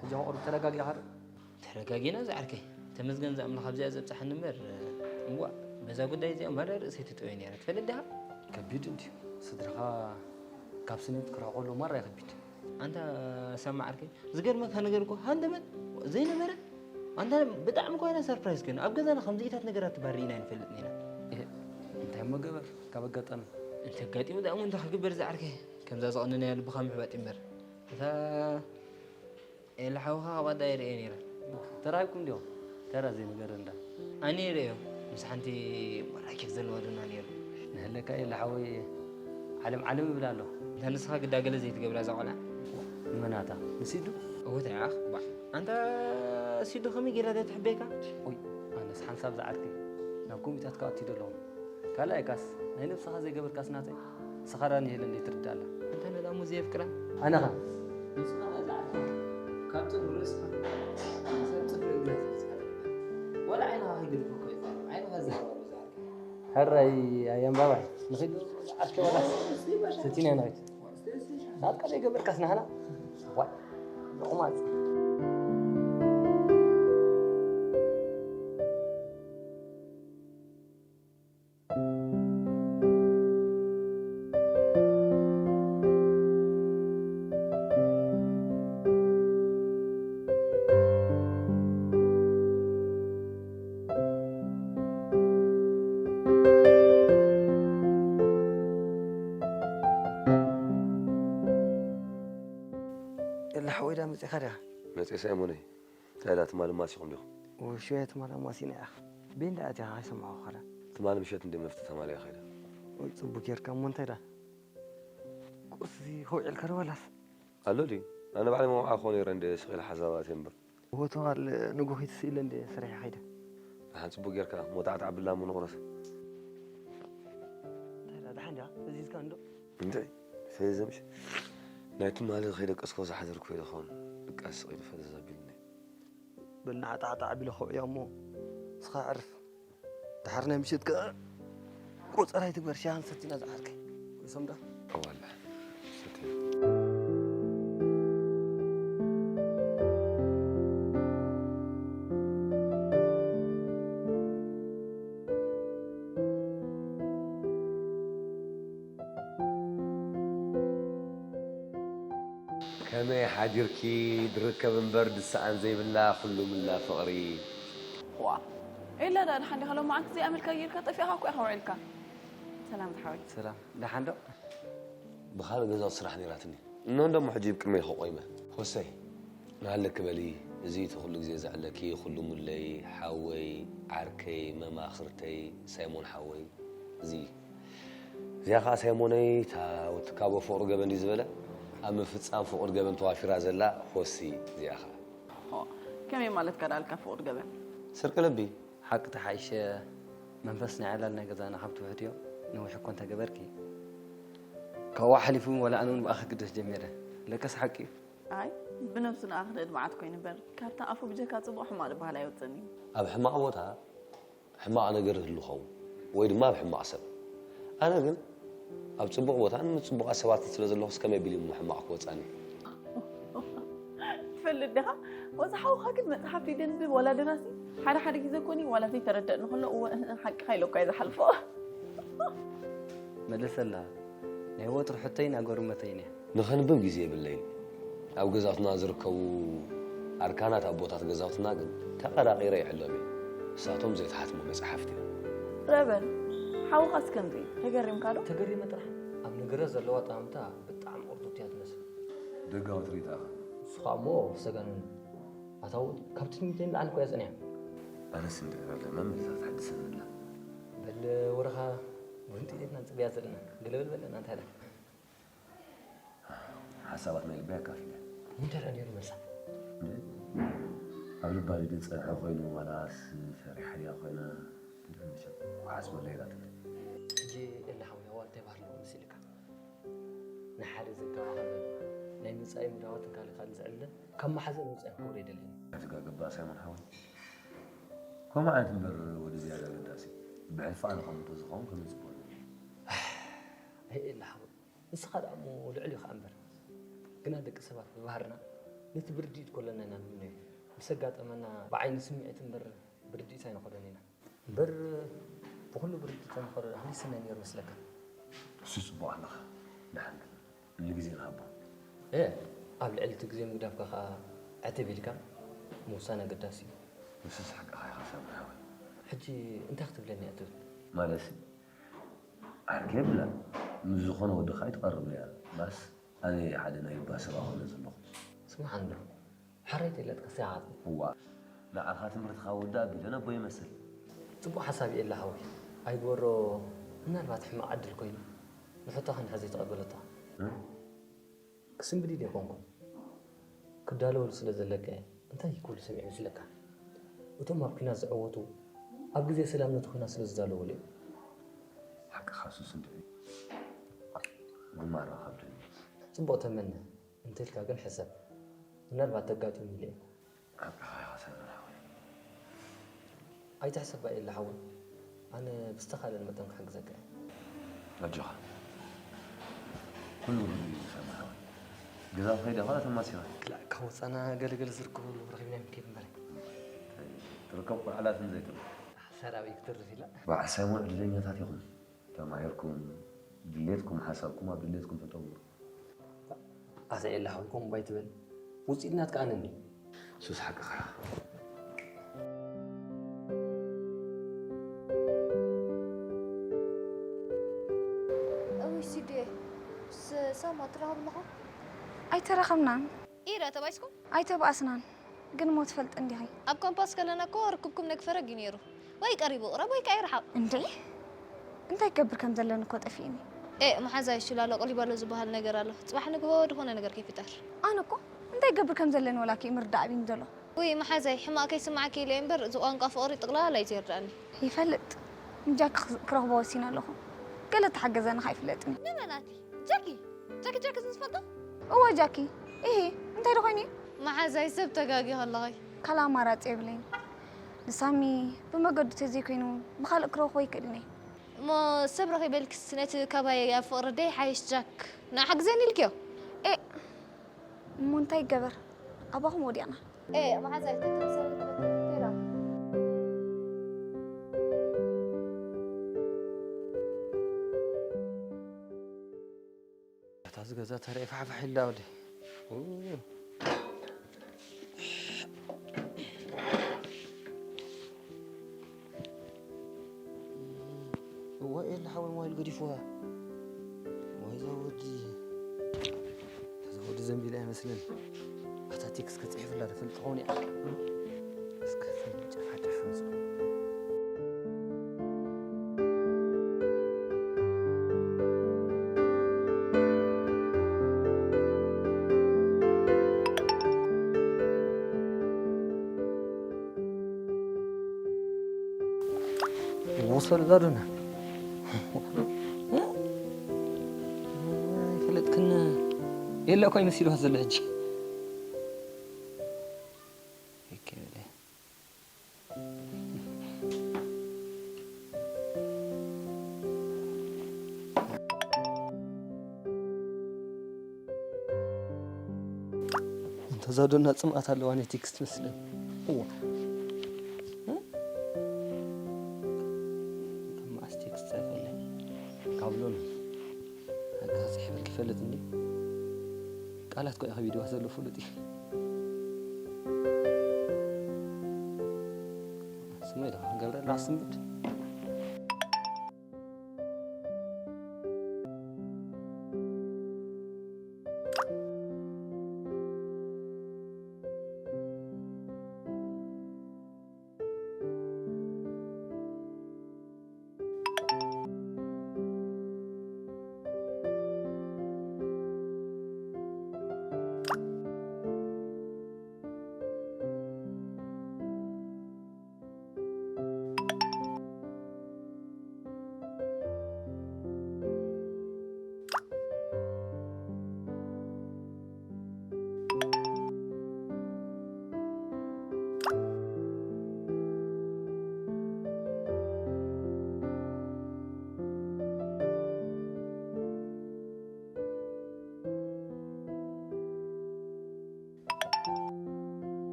ሕጂ ቁሩብ ተረጋጊኻ ዶ? ተረጋጊና ዝዓርከይ። ተመስገን ዝኣምላኽ ኣብዚኣ ዘብጽሓኒ እምበር፣ እምቧእ፣ በዛ ጉዳይ እዚኣ ማራ ርእሰይ ትጥወይ ነይራ። ትፈልጥ ዲኻ? ከቢድ እንድዩ። ስድራኻ ካብ ስኒት ክርሕቆ ከሎ ማራ እዩ ከቢድ። ኣንታ ሳማ ዓርከይ፣ ዝገርመካ ነገር እኮ ሃንደበት ዘይነበረ፣ ኣንታ ብጣዕሚ እኮ ኢና ሰርፕራይዝ ኮይና። ኣብ ገዛና ከምዚኢታት ነገራት ትባር ኢና ኣይንፈልጥን ኢና። እህ፣ እንታይ እሞ ገበር ካብ ኣጋጣሚ? እንተ ኣጋጢሙ ደኣ እሞ እንታይ ክግበር ዝዓርከይ? ከምዛ ዝቐነናያ ልብኻ ምሕባጥ እዩ እምበር። እታ ኤላ ሓውኻ ኣብ ኣዳ ይርእየ ነይረ። ተራኺብኩም ድዮም? ተራ ዘይንገር እንዳ። ኣነ ይርእዮ። ምስ ሓንቲ ማራ ኬፍ ዘለዋ ዶ ነይሩ። ንህለካ ኤላ ሓወይ ዓለም ዓለም ይብል ኣሎ። እንታ ንስኻ ግዳ ገለ ዘይትገብራ እዛ ቆልዓ። ንመናታ? ንሲዱ? እወ፣ እንታይ ኣኽ? ባዕ። ኣንታ ሲዱ ከመይ ጌራ ድያ ትሕበየካ? ኦይ፣ ኣነስ ሓንሳብ ዝዓርከይ ናብ ኮሚታት ክኣቱ ይደለኹ። ካልኣይካስ ናይ ነብስኻ ዘይገበርካስ ናተይ? ንስኻ ዳን ይህለ እንዴት ትርዳላ? ኣንታ ነላ ሙዚ የፍቅራ። ኣነኻ? ንስኻ ዳን ዝዓርከይ ካብ ጽፍሪ ርእስኻ ክሳብ ጽፍሪ እግርኻ ትፈልጥ። ዋላ ዓይንኻ ከይግድፎ እኮ እዩ። ዓይንኻ ዘረባ ብዙሕ ኣርኪ። ሕራይ ኣያም ባባይ፣ ንኺድ። ዝዓርከይ ዋላ ሰቲና ንኺድ። ናትካ ዘይገበርካስ ናህና? ዋይ፣ ቁማጽ። ኤላ ሓወይ ዳ መጺኻ ዲኻ? መጺኤ ሳይሞነይ። እንታይ ኢላ ትማሊ ማሲኹም ዲኹም? ውሹ እያ ትማሊ ኣማሲና እያ። ቤንዳ ኣትያ ኣይሰማዕኹ ኸዳ። ትማሊ ምሸት እንደ መፍቲ ተማልያ ኸይዳ። ወይ ጽቡቅ ጌርካ እሞ እንታይ ዳ? ቁርሲ ከውዒልካ ዶ ዋላስ? ኣሎ ድዩ? ኣነ ባዕለይ መውዓ ክኾን ነይረ እንደ ስቕ ኢለ ሓሳብ ኣትየ እምበር። ወትዋል ንጉኺት ስኢለ እንደ ስርሐ ኸይደ። ደሓን ጽቡቅ ጌርካ ሞታዕት ዓብላ እሞ ንቑረስ። እንታይ ዳ ደሓን ድያ? ፈዚዝካ እንዶ? እንታይ? ፈዘዘ ምሽ? ናይ ትማሊ ከይደቀስኮ ዝሓደርኩ ይኸውን። ድቃስ ስቕ ኢሉ ፈዘዝ ኣቢሉኒ። በል ንዓጣዕጣዕ ኣቢለ ከውዕያ እሞ ንስኻ ኣዕርፍ። ድሓር ናይ ምሸት ከኣ ቆጸራ ኣይትግበር፣ ሻሂ ሰቲና ዝዓርከይ። ወይሶም ዶ? ኣዋላ፣ ሰቲና። ከመይ ሓዲርኪ? ድርከብ እምበር ድሰኣን ዘይብላ ኩሉ ምላ ፍቕሪ። ዋ፣ ኤላ ደኣ ደሓን ዲኻ? ሎማዓንቲ እዚኣ መልካ ጌርካ ጠፊእኻ እኮ ኢኻ ውዒልካ። ሰላም ዝሓወይ። ሰላም፣ ደሓን ዶ? ብኻልእ ገዛውቲ ስራሕ ነይራትኒ። እነሆ እንደሞ ሕጂ ብቅድመይ ኢኹ ቆይመ። ሆሰይ፣ ናሃለኪ በሊ፣ እዚ እቲ ኩሉ ግዜ ዘዕለኪ ኩሉ ሙለይ፣ ሓወይ፣ ዓርከይ፣ መማኽርተይ፣ ሳይሞን ሓወይ፣ እዚ እዚኣ ኸዓ ሳይሞነይ፣ እታ ካብኡ ፍቕሪ ገበን ድዩ ዝበለ? ኣብ ምፍጻም ፍቕሪ ገበን ተዋፊራ ዘላ ሆሲ እዚኣ ኸዓ። ሆ፣ ከመይ ማለትካ ደኣልካ ፍቕሪ ገበን? ስርቂ ልቢ። ሓቂ ተሓይሸ መንፈስ ናይ ዕላል ናይ ገዛና ካብ ትውሕድዮ ነዊሕ እኮ እንተገበርኪ። ካብኡ ሓሊፉ ወላ ኣነ እውን ብኣኺ ክግደስ ጀሚረ። ለከስ ሓቂ እዩ። ኣይ፣ ብነብሱ ንኣኺ ደድመዓት ኮይኑ እምበር፣ ካብታ ኣፉ ብጀካ ጽቡቕ ሕማቕ ዝበሃል ኣይወጽእን እዩ። ኣብ ሕማቕ ቦታ ሕማቕ ነገር ይህሉ ኸውን፣ ወይ ድማ ኣብ ሕማቕ ሰብ። ኣነ ግን ኣብ ጽቡቕ ቦታን ምስ ጽቡቓት ሰባትን ስለ ዘለኹስ ከመይ ኣቢሉ እሞ ሕማቕ ክወጻኒ? ትፈልጥ ዲኻ? ወዛ ሓውኻ ግን መጽሓፍቲ ደንብብ ዋላ ደራሲ፣ ሓደ ሓደ ግዜ ኮኒ ዋላ ዘይተረደእኒ ከሎ፣ እወ፣ እህ፣ እህ፣ ሓቅኻ ኢለኳ እየ ዝሓልፎ። መልሰላ። ናይ ወትሩ ሕቶይን ኣጎርመተይን እያ። ንኸንብብ ግዜ የብለይን። ኣብ ገዛውትና ዝርከቡ ኣርካናት ኣቦታት ገዛውትና ግን ተቐራቒረ ይዕሎም እየ። ንሳቶም ዘይተሓትሙ መጻሕፍቲ እዮም። ረበን፣ ሓውኻስ ከምዚ እዩ። ተገሪምካ ዶ? ተገሪመ ጥራሕ። ኣብ ንግረ ዘለዋ ጠማምታ ብጣዕሚ ቁርጥብቲ እያ ትመስል። ደጋዊ ትርኢት ኣኻ። ንሱ ኸኣ እሞ ሰገኑን ኣታውን ካብ ትምኒተይ ንላዕሊ እኮ እያ ጸኒሓ። ኣነስ እንድዒ በለ መምህርታ ተሐድሰኒ ኣላ። በል ወረኻ ወንጢሌትና ንጽበያ ዘለና። ገለ በል በለና እንታይ ኣላ? ሓሳባት ናይ ልበይ ኣካፊለ። እንታይ ደኣ ነይሩ መልሳ? እንዴ? ኣብ ልባ ዝጸንሐ ኮይኑ ዋላስ ፈሪሓያ ኮይና? እንዴ መቸም ክሓስበላ ኢላትኒ። ሕጂ ኤላ ሓወይ ኣዋል እንታይ ባህር ኣለዎ መሲልካ? ናይ ሓደ ዘጋባኸበ ናይ መጻኢ ምዳዋትን ካልእ ካልእ ዝዕልለን ካብ መሓዘን ወጻኢ ክገብሮ ኣይደልን። ኣትጋገባ ሳይሞን ሓወይ። ከምኡ ዓይነት እምበር ወዲ ዝያዳ ኣገዳሲ። ብሕልፊ ኣነ ከምኡ እንተዝኸውን ከመይ ጽቡቕ ነይሩ። ኣይ ኤላ ሓወይ፣ ንስኻ ደኣ እሞ ልዕል ኢኻ እምበር። ግና ደቂ ሰባት ብባህርና ነቲ ብርድኢት ኮለና ኢና ንምነዮ። ምስ ኣጋጠመና ብዓይኒ ስምዒት እምበር ብርድኢት ኣይንኸዶን ኢና። እምበር ብኹሉ ብርድኢት ተንኸዶ ሃሊስና ነይሩ መስለካ? እሱ ጽቡቕ ኣለኻ። ደሓን ግን ንግዜ ንሃቦ። እ፣ ኣብ ልዕሊ እቲ ግዜ ምግዳፍካ ኸኣ ዕትብ ኢልካ ምውሳን ኣገዳሲ እዩ። ንሱስ ሓቅኻ ኢኻ ሳሚ ሓወይ። ሕጂ እንታይ ክትብለኒ እያ ትብል? ማለትሲ ዓርኪ የብላን። ምስ ዝኾነ ወድኻ ኣይትቐርብ እያ። ባስ ኣነ ሓደ ናይ እባ ሰብ ኣኾነ ዘለኹ። ስምዓኒ ዶ፣ ሕራይ ተይለጥካ ሲዓት። እዋ፣ ንዓኻ ትምህርትኻ ወዲ ኣቢለ ነቦ ይመስል። ጽቡቕ ሓሳብ እዩ ኤላ ሓወይ። ኣይግበሮ፣ ምናልባት ሕማቕ ዕድል ኮይኑ ንሕቶኻ እንድሕር ዘይተቐበለቶ። እ? ክስንብድ ኢለ ኣይኮንኩን። ክዳለወሉ ስለ ዘለካ እየ። እንታይ ክብሉ ሰሚዐ ይመስለካ? እቶም ኣብ ኲናት ዝዕወቱ ኣብ ግዜ ሰላም ነቲ ኲናት ስለ ዝዳለወሉ እዮም። ሓቅኻ ሱስ እንድዒ። ጉማራ ካብ ደልዩ። ጽቡቕ ተመነ። እንተ ኢልካ ግን ሕሰብ። ምናልባት ተጋጢሙ ኢለ እየ። ሓቅኻ ኢኻ ሳሚ ሓወይ። ኣይትሕሰባ ኤላ ሓወይ። ኣነ ብዝተኻእለኒ መጠን ክሕግዘካ እየ። ኣጆኻ። ኩሉ ርዱእ እዩ ሳሚ ሓወይ። ገዛ ክኸይድ እየ፣ ካልኦት ኣማሲኻ። ክላእ ካብ ወጻና ገለገለ ዝርከበሉ ረኺብና ክንከይድ እምበር። ትርከብ ቁልዓላትን ዘይትረፍ። ሰራዊ ክትርፍ ኢላ። ብዓሳይ እሞ ዕድለኛታት ኢኹም። ተማሂርኩም፣ ድሌትኩም ሓሳብኩም ኣብ ድሌትኩም ተተግብሩ። ኣታ ኤላ ሓወይ፣ ከምኡ እባ ኣይትበል። ውጽኢት ናትካ ኣነ እንድዩ። ሱስ ሓቅኻ ኢኻ። እውይ ሲድየ፣ ስ-፣ ሳማ ትራኸቡ ኣለኹም? ኣይተራኸብናን። ኢረ ተባኢስኩም? ኣይተባኣስናን። ግን እሞ ትፈልጢ እንዲኺ። ኣብ ካምፓስ ከለና እኮ ርክብኩም ነግፈረግ እዩ ነይሩ። ወይ ቀሪቡ ቅረብ ወይ ከኣ ይርሓቕ። እንዴ? እንታይ ክገብር ከም ዘለኒ እኮ ጠፊእኒ። ኤእ፣ መሓዛይ ሽላሎ ቅሊባሎ ዝበሃል ነገር ኣሎ። ጽባሕ ንግሆ ዝኾነ ነገር ከይፍጠር። ኣነ እኮ እንታይ ክገብር ከም ዘለኒ ወላ ከይምርዳእ ኣብዩኒ ዘሎ። ውይ መሓዛይ፣ ሕማቕ ከይስምዓኪ ኢለ እየ እምበር፣ እዚ ቋንቋ ፍቕሪ ጥቕላላ እዩ ዘይርድኣኒ። ይፈልጥ። ንጃኪ ክስ-፣ ክረኽቦ ወሲነ ኣለኹ። ገለ እተሓገዘኒ ከኣ ኣይፍለጥን እዩ። ንመን ኣቲ? ጃኪ? ጃኪ፣ ጃኪ ዝፈልጦ? እወ ጃኪ። ኢሂ፣ እንታይ ዶ ኮይኑ እዩ? መሓዛይ ሰብ ተጋጊኺ ኣለኺ። ካልእ ኣማራጺ የብለይን። ንሳሚ ብመገዱ ተዘይኮይኑ ብኻልእ ክረኽቦ ኣይክእልን እየ። እሞ ሰብ ረኺበ ኢልክስ ነቲ ካባይ ኣብ ፍቕሪ ደይ ሓይሽ ጃክ ንዓ ሓግዘኒ ኢልክዮ? ኤእ፣ እሞ እንታይ ይገበር? ኣባኹም ወዲቕና። ኤእ፣ መሓዛይ፣ ተንተን ሰበይቲ መተን ከይዳ። እታ ዝገዛ ተረኢ ፋሕፋሕ ኢላ ወዲ። ኡ። እዋ ኤላ ሓወይ ሞባይል ገዲፍዋ። ወይ እዛ ወዲ፣ እዛ ወዲ ዘንቢላ ኣይመስልን። ኣታ ቴክስት ከጽሕፍላ ትፈልጥ ትኸውን እያ። እስከ ጨፋጨፍ ምስ ወሰዱ ዛዱና። ኣይፈለጥክን የለ እኮ ይመሲልዋ ዘሎ ሕጂ። ይከበደ። እንተ ዛዶና ጽምኣት ኣለዋ ናይ ቴክስት መስለን። እዋ። እ? ካብ መዓስ ቴክስት ጸፈለ? ካብ ሎሚ። ኣጋ ጽሕፈል ክፈልጥ እንዲ። ቃላት ኮ ከቢድዋ ዘሎ ፍሉጥ እዩ። ስመይ ደኻ ገብረ ላስምድ።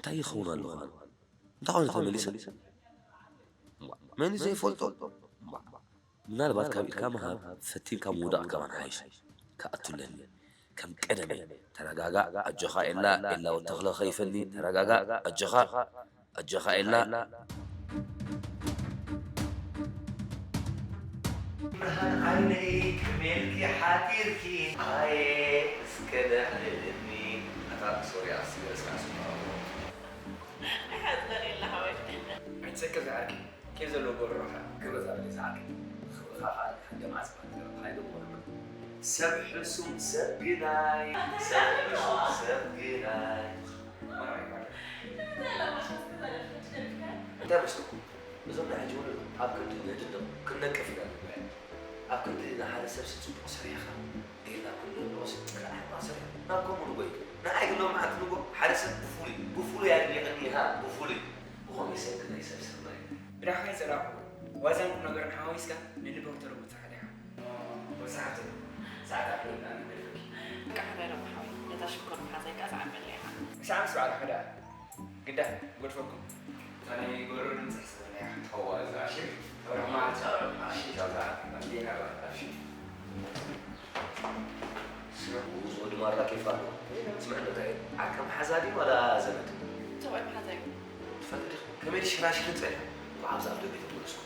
እንታይ ይኸውን ኣለኹ ኣነ? እንታይ ኮይኑ ተመሊሰ? መን እዩ ዘይፈልጦ? ምናልባት ካብ ኢድካ ምሃብ ፈቲንካ ምውዳቕ ከማን ሓይሽ። ክኣቱ ኣለኒ። ከም ቀደመይ ተረጋጋእ። ኣጆኻ ኤላ፣ ኤላ ወዲ ተኽለ ኸይፈኒ። ተረጋጋእ። ኣጆኻ፣ ኣጆኻ ኤላ። ብርሃን ዓይነይ ከመይ ኢልኪ ሓዲርኪ? ኣየ እስከ ደዕልልኒ። ኣታ ሶሪ፣ ኣስገ ስራሕ ስራሕ። ኣይሓዝነን የለ ሓወይ። ኣይትሰከፍ ዝዓርኪ፣ ኬፍ ዘለዎ ጎረሮኻ ክብረት ኣለኒ ዝዓርኪ። ክብርኻ ኸኣ ሓደ መዓልቲ ክብርኻ ኣይደግሞ ነበር። ሰብ ሕሱም ሰብ ግናይ፣ ሰብ ሕሱም ሰብ ግናይ። እንታይ መስለኩም? እዞም ናይ ሕጂ ወለዶ ኣብ ክንዲ ንድነቕ ክንነቅፍ ኢና ንግበያ። ኣብ ክንዲ ንሓደ ሰብሲ ጽቡቕ ሰሪሕኻ ኢልና ክንድንቖስ ክልተ ዓመት ኣሰሪሑ ናብ ከምኡ ንጎይ። ንዓይ ግን ሎምዓንቲ ንጎ ሓደ ሰብ ብፍሉይ፣ ብፍሉይ ኣድኒቕኒ፣ ሃ፣ ብፍሉይ። ብኸመይ ሰብ ግናይ ሰብ ስርናይ። ብራኸይ ዘራኽቡ ዋዛን ቁም ነገርን ሓዋዊስካ ንልቢ ክተርጉ ትኽእል ኢኻ። ወሳሕቲ ሰዓት ኣኽሊልና ንደልፍኪ። በቃ ሓዳይ ረቡ ሓወይ፣ ነታ ሽኮር መሓዛይ ከኣ ዝዓበለ ኢኻ። ምሳዕ ምስ በዓል ሓዳ ግዳ ጎድፈኩም። እታ ናይ ጎረሮ ድምፂ ሕሰበና ኢኻ። እዋ፣ እዛ እሺ። ሮማ፣ እሺ፣ እዛ፣ እሺ። ስምዕ፣ እዚ ወዲ ማራ ኬፍ ኣሎ። ስምዕ፣ እንታይ እዩ? ዓርከ መሓዛ ድዩ ዋላ ዘመድ? ሰብኣይ መሓዛ እዩ። ትፈልጥ ዲኻ? ከመይ ድዩ ሽራሽርን ጸኒሑ? እኳ ኣብዚ ኣብ ደገ ተመለስኩ።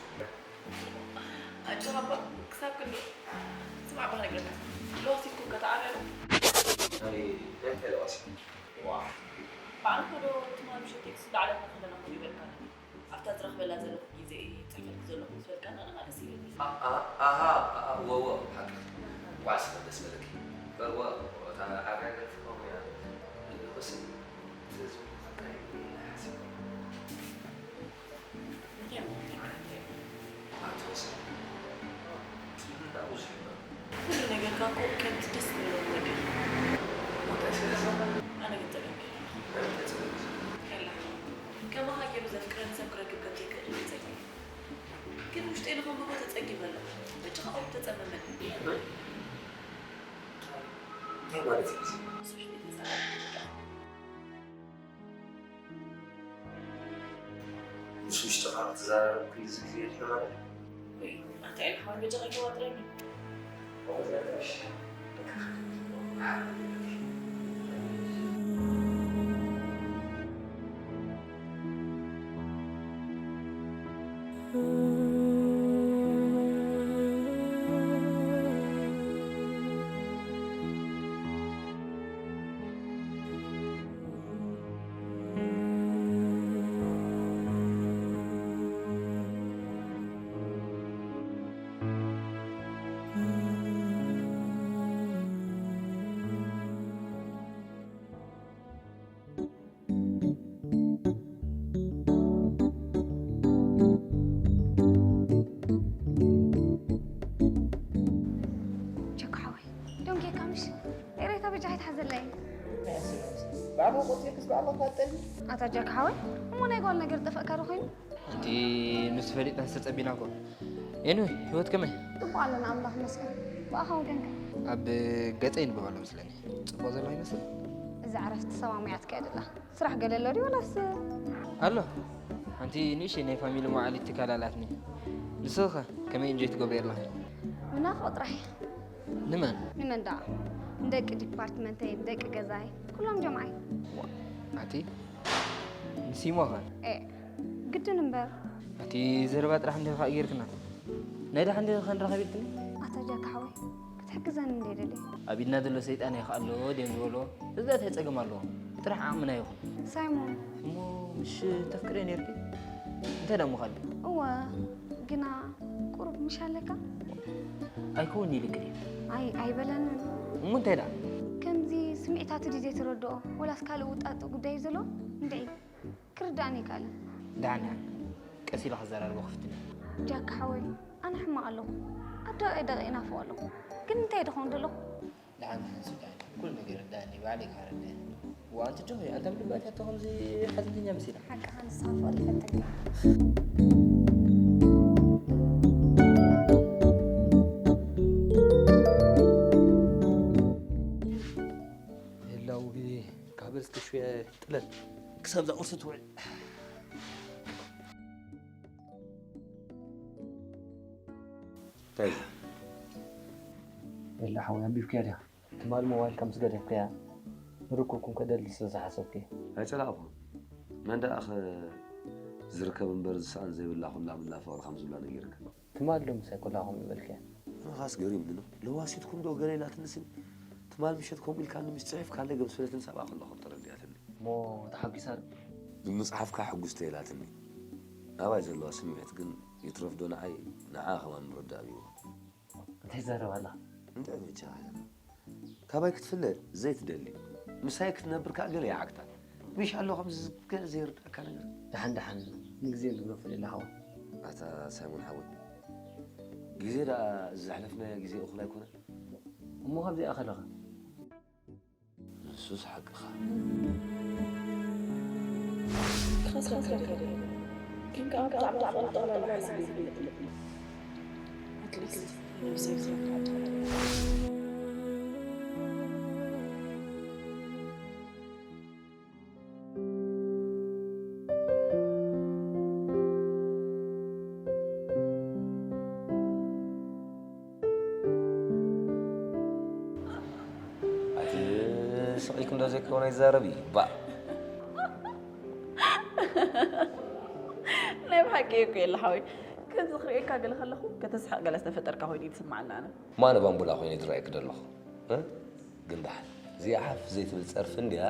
ኣጆኻ እባ፣ ክሳብ ክንድኡ። ስማዕ፣ እባ ክነግረካ። ሎስ ኢልኩም ከተዓርዩ። ናይ፣ ናይ እንታይ ለዋሲ? ዋ። ባዕልኻ ዶ ትማል ምሸት ቴክስት ዳዕለልና ከለና እኮ ይበልካ ነይሩ። ኣብታ ዝረኽበላ ዘለኹ ግዜ እየ ጽሕፈልኪ ዘለኹ ምስ በልካና ንኻ ደስ ይብለኒ። ኣ-፣ ኣ-፣ ኣሃ፣ ኣ-፣ ዋ፣ ዋ፣ ሓቅኺ። ዋዕስ ደስ በለኪ። ዋ፣ እታ ዓብያ ገርፊ ከምኡ እያ። ወስን፣ ትዝ-፣ እንታይ ሓሲብካ? እንታይ ማለት እዩ? ኣቶ ወስን፣ ትብልና ብዙሕ እዩ። ኩሉ ነገርካ እኮ ከምቲ ደስ ዝብሎ ነገር እዩ። እንታይ ስለ? ኣነ ግን ጸገም ገይረ ኣለኹ። እንታይ ጸገም? ከላ፣ ከማኻ ገይሩ ዘፍቅረኒ ሰብ ክረክብ ከም ዘይክእል ግልጽ እዩ። ግን ውሽጠይ ንኸንብቦ ተጸጊመ ኣለኹ። በጃኻ ቁሩብ ተጸመመኒ። እንታይ ማለት እዩ እዚ? ምስ ውሽጠይ ተጸመመ። ምስ ውሽጥኻ ክትዘራረብ ክንድዚ ግዜ የድሊ ማለት እዩ? ወይ፣ ኣንታ ኤልሓን በጃኻ ይተዋጥረኒ። ቸኮ ሓወይ፣ ደንጊየካ ምሽ? ኤረይ፣ እታ በጃኻ ኣይትሓዘለይ። ባዕልኻ ቆጺርክስ ባዕልኻ ትፋጠኒ? ኣታ ጃክ ሓወይ፣ እሞ ናይ ጓል ነገር ጠፈእካ ዶ ኮይኑ? ኣንቲ ንሱ ፈሊጥና ዝተጸቢና እኮ። ኤንወይ፣ ህይወት ከመይ? ጽቡቕ ኣለና፣ ኣምላኽ ይመስገን። ብኣኻ ወገንከ? ኣብ ገጸይ ይንበብ ኣሎ መስለኒ። ጽቡቕ ዘሎ ይመስል። እዛ ዕረፍቲ ሰማሚዓትካ እያ ደላ። ስራሕ ገለ ኣሎ ድዩ ወላስ? ኣሎ። ሓንቲ ንእሽተይ ናይ ፋሚሊ መውዓሊ ትካል ኣላትኒ። ንስኺ ከ ከመይ ኢንጆይ ትገብሪ ኣለኺ? ምናፍቕ ጥራሕ እየ። ንመን? ንመን ደኣ? ንደቂ ዲፓርትመንተይ፣ ንደቂ ገዛይ፣ ኩሎም ጀምዓይ። ኣቲ ንሲሞኸ? ኤ፣ ግድን እምበር። ኣቲ ዘረባ ጥራሕ እንዲኻ ጌርክና። ናይ ደሓን ዲኺ ክንራኸብ ኢልክኒ? ኣታ ጃካ ሓወይ፣ ክትሕግዘኒ እንደ ደልየ። ኣብ ኢድና ዘሎ ሰይጣን እዩ ከኣ ኣለዎ ድዮም ዝበልዎ? እዚ እንታይ ጸገም ኣለዎ? ጥራሕ ዓቕምና ይኹን። ሳይሞን። እሞ ምሽ ተፍቅርዮ ኔርኪ? እንታይ ደኣ ምዃን? እወ፣ ግና ቁሩብ ምሽ ኣለካ? ኣይከውን ኢልኪ ድዩ? ኣይ፣ ኣይበለንን። እሞ እንታይ ደኣ? ከምዚ ስምዒታቱ ድዩ ዘይተረድኦ? ወላስ ካልእ ውጣጡ ጉዳይ እዩ ዘለዎ? እንድዒ። ክርድኣኒ ኣይከኣለን። ደሓን፣ ደሓን። ቀስ ኢለ ክዘራርቦ ክፍትን እየ። ጃካ ሓወይ፣ ኣነ ሕማቕ ኣለኹ። ኣብ ደቂቕ ደቂቕ ይናፍቖ ኣለኹ። ግን እንታይ ድኸውን ዘለኹ? ደሓን፣ ደሓን፣ ሱዳን። ኩሉ ነገር ርድኣኒ፣ ባዕለይ ክረድእ። ዋ፣ ኣንቲ ጆሆይ፣ ኣንታ ብልቢ ኣትያቶ ከምዚ ሓዘንተኛ መሲላ። ሓቅኻ ንስኻ ፍቕሪ ይፈተካ። ህላው ካብ እስኪ ሽወ ጥለል። ሰብዛ ቁርሲ ትውዕል። እንታይ እዩ? የላ ሓወይ፣ ኣቢብክያ ድያ? ትማል ሞባይል ከም ዝገደፍክያ ንርክብኩም ከደሊ ስለ ዝሓሰብኩ እየ። ኣይጸላእኹን። መን ደኣ ኸ ዝርከብ እምበር ዝሰኣን ዘይብላ ኩላ ምላ ፍቕሪ ከም ዝብላ ነጊርካ? ትማል ዶ ምሳይ ኩላ ከምኡ በልክያ? ኣነ ኻስ ገሪምኒ ነው። ለዋሲትኩም ዶ ገለ ኢላትኒ ስኒ። ትማል ምሸት ከምኡ ኢልካኒ ምስ ጽሒፍካለይ ገምስለትኒ ሰብኣ ከለኹም ተረዲኣትኒ። እሞ ተሓጒሳ ዶ? ብምጽሓፍካ ሕጉስቲ ኢላትኒ። ናባይ ዘለዋ ስምዒት ግን ይትረፍ ዶ ንዓይ፣ ንዓ ከማን ምርዳእ ኣብይዎ። እንታይ ትዛረብ ኣለኻ? እንታይ በጃኻ? ካባይ ክትፍለ ዘይትደሊ። ምሳይ ክትነብር ከኣ ገለ ይዓግታ። ምሽ ኣሎ ከምዚ ገለ ዘይርድኣካ ነገር። ደሓን ደሓን ንግዜ ንግደፎ ሌላ ሓወይ። ኣታ ሳይሞን ሓወይ፣ ግዜ ደኣ ዘሕለፍናዮ ግዜ እኹል ኣይኮነን። እሞ ከምዚኣ ከለኻ? ንሱስ ሓቅኻ። ክኸስረካ ከ? ግን ከኣ ብጣዕሚ ጠቕላላ ሕስብ ይብል። ኣትሊስት ነብሰይ ክረክባ። ኣቲ ስቕ ኢልኩም ዶ ዘይኮነ ይዛረብ እዩ? ባእ። ናይ ብሓቂ እኮ የለ ሓወይ። ከምዚ ክርእየካ ገለ ከለኹ ከተስሕቕ ገለ ዝተፈጠርካ ኮይኑ እዩ ዝስምዓኒ ኣነ። ማነ ባምቡላ ኮይነ ዝረኣየኪ ዘለኹ? እ? ግን ደሓን። እዚኣ ሓፍ ዘይትብል ጸርፊ እንድያ፣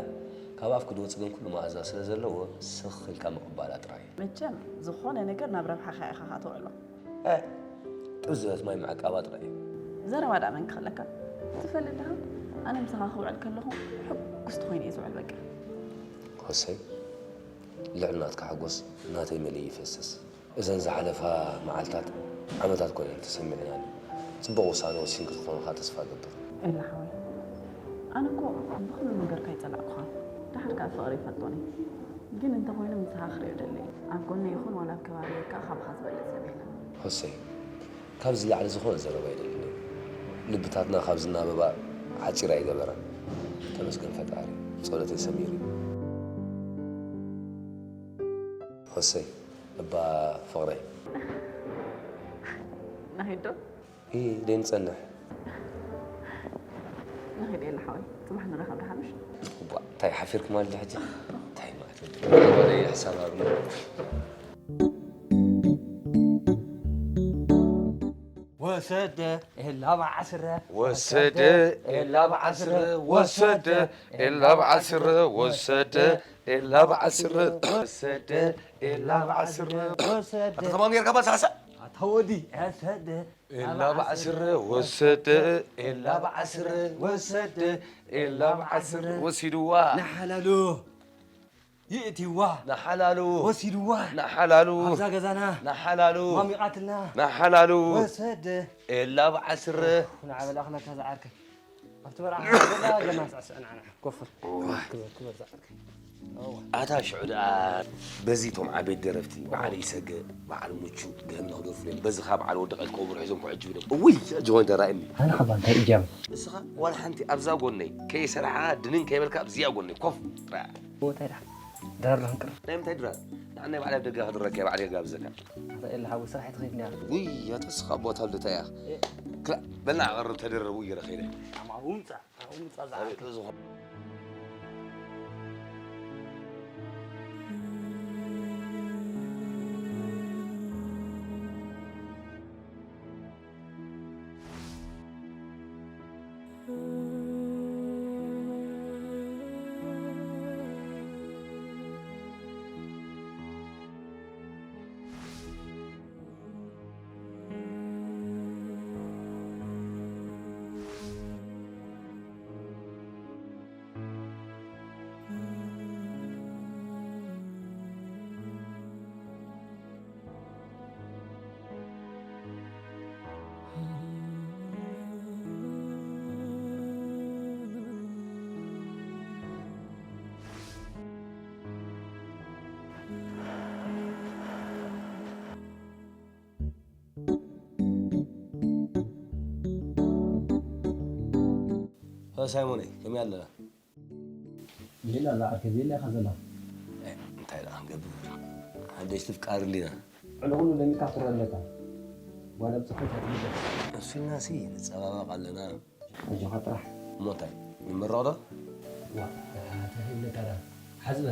ካብ ኣፍኪ ዝወጽእ ግን ኩሉ መኣዛ ስለ ዘለዎ ስኽ ኢልካ ምቕባላ ጥራይ እዩ። መቸም ዝኾነ ነገር ናብ ረብሓኻ ኢኻ ከተውዕሎ። እ፣ ጥብ ዝበለት ማይ ምዕቃባ ጥራይ እዩ። ዘረባ ደኣ መን ክኽእለካ? ትፈልጥ ዲኻ? ኣነ ምሳኻ ክውዕል ከለኹ ሕጉስቲ ኮይነ እየ ዝውዕል በቃ። ሆሰይ፣ ልዕሊ ናትካ ሓጎስ ናተይ መሊኡ ይፈስስ። እዘን ዝሓለፋ መዓልታት ዓመታት ኮይነን ተሰሚዕናኒ። ጽቡቕ ውሳነ ወሲንኪ ክትኾኒ ከኣ ተስፋ እገብር። ኤላ ሓወይ፣ ኣነ እኮ ብኹሉ ነገርካ ኣይጸላእኩኻን። ደሓር ከኣ ፍቕሪ ይፈልጦን እየ። ግን እንተኾይኑ ምሳኻ ክርእዮ ደሊ እየ። ኣብ ጎነይ ይኹን ዋላ ኣብ ከባቢየይ ከኣ ካብኻ ዝበልጽ ሰብ የለን። ሆሰይ፣ ካብዚ ላዕሊ ዝኾነ ዘረባ ኣይደልን እየ። ልብታትና ካብ ዝናበባ ሓጺር ኣይገበራን። ተመስገን ፈጣሪ፣ ጸሎተይ ሰሚሩ እዩ። ሆሰይ፣ እባ ፍቕረይ። ናሂዶ? ኢ፣ ደይ ንጸንሕ። ንኺድ የለ ሓወይ፣ ጽባሕ ንራኸብ ደሓን ምሽ? እባ፣ እንታይ ሓፊርክ ማለት ሕጂ? እንታይ ማለት ወዲ? ወደ ሕሳብ ኣብነ። ወሰደ ኤላ ብዓስረ፣ ወሰደ ኤላ ብዓስረ፣ ወሰደ ኤላ ብዓስረ፣ ወሰደ ኤላ ብዓስረ፣ ወሰደ ኤላ ብዓስረ፣ ወሰደ። ኣታ ተማም ጌርካ ባሳሳ። ኣታ ወዲ፣ ወሰደ ኤላ ብዓስረ፣ ወሰደ ኤላ ብዓስረ፣ ወሰደ ኤላ ብዓስረ፣ ወሲድዋ። ንሓላሉ። ይእቲዋ። ንሓላሉ። ወሲድዋ። ንሓላሉ። ኣብዛ ገዛና። ንሓላሉ። ማሚቓትና። ንሓላሉ። ወሰደ። ኤላ ብዓስረ። ንዓበላ ክነካ ዝዓርከ። ኣብቲ በረዓ ገና ገና ስዕስዕ ንዓና። ኮፍር። ክበር፣ ክበር ዝዓርከ። እዋ። ኣታ ሽዑ ደኣ በዚ እቶም ዓበይቲ ደረፍቲ በዓል ኢሰገ፣ በዓል ሙቹ፣ ገህም ንኽደርፉ ነይሩ። በዚ ኸኣ በዓል ወዲ ቐልኮ ብርሒዞም ክዕጅቡ ነይሩ። እውይ፣ ሕጂ ኾይኑ ተራእየኒ። ኣነ ኸባ እንታይ እጃም? ንስኻ ዋላ ሓንቲ ኣብዛ ጎነይ ከይሰራሕኻ ድንን ከይበልካ ኣብዚኣ ጎነይ ኮፍ። ርኣ። እንታይ ደኣ? ድራር ዶ ክንቅርብ? ናይ ምንታይ ድራር? ንዓናይ ባዕላይ ኣብ ደገ ክድረካ እየ ባዕለይ ክጋብዘካ። ኣታ ኤላ ሓወይ ስራሕ ኣይትኸይድን ኢኻ። ውይ ኣታ እስኻ ኣቦ ኣታ ልደታ ኢኻ። እ። ክላ በልና ኣቐርብ ተደረቡ እየ ረኺበ። ኣማ ውምጻ፣ ውምጻ ዝዓርከ። ኣቤት ዝኾ- ሄሎ ሳይሞነይ፣ ከመይ ኣለና? ሌላ እዛ ዓርከይ ሌላ ኢኻ ዘለኻ። ኣደይ ትፍቃር ሊና። ዕሉ ኩሉ ደሚካ ትረለካ። ጓል ኣብ ጽፈት ኣትልደ። እሱና ሲ ንጸባበቕ ኣለና። ኣጆኻ ጥራሕ። እሞ እንታይ? ንምረቕ ዶ? ዋ፣ ተረኺብለካ ዳ። ሓዝበ።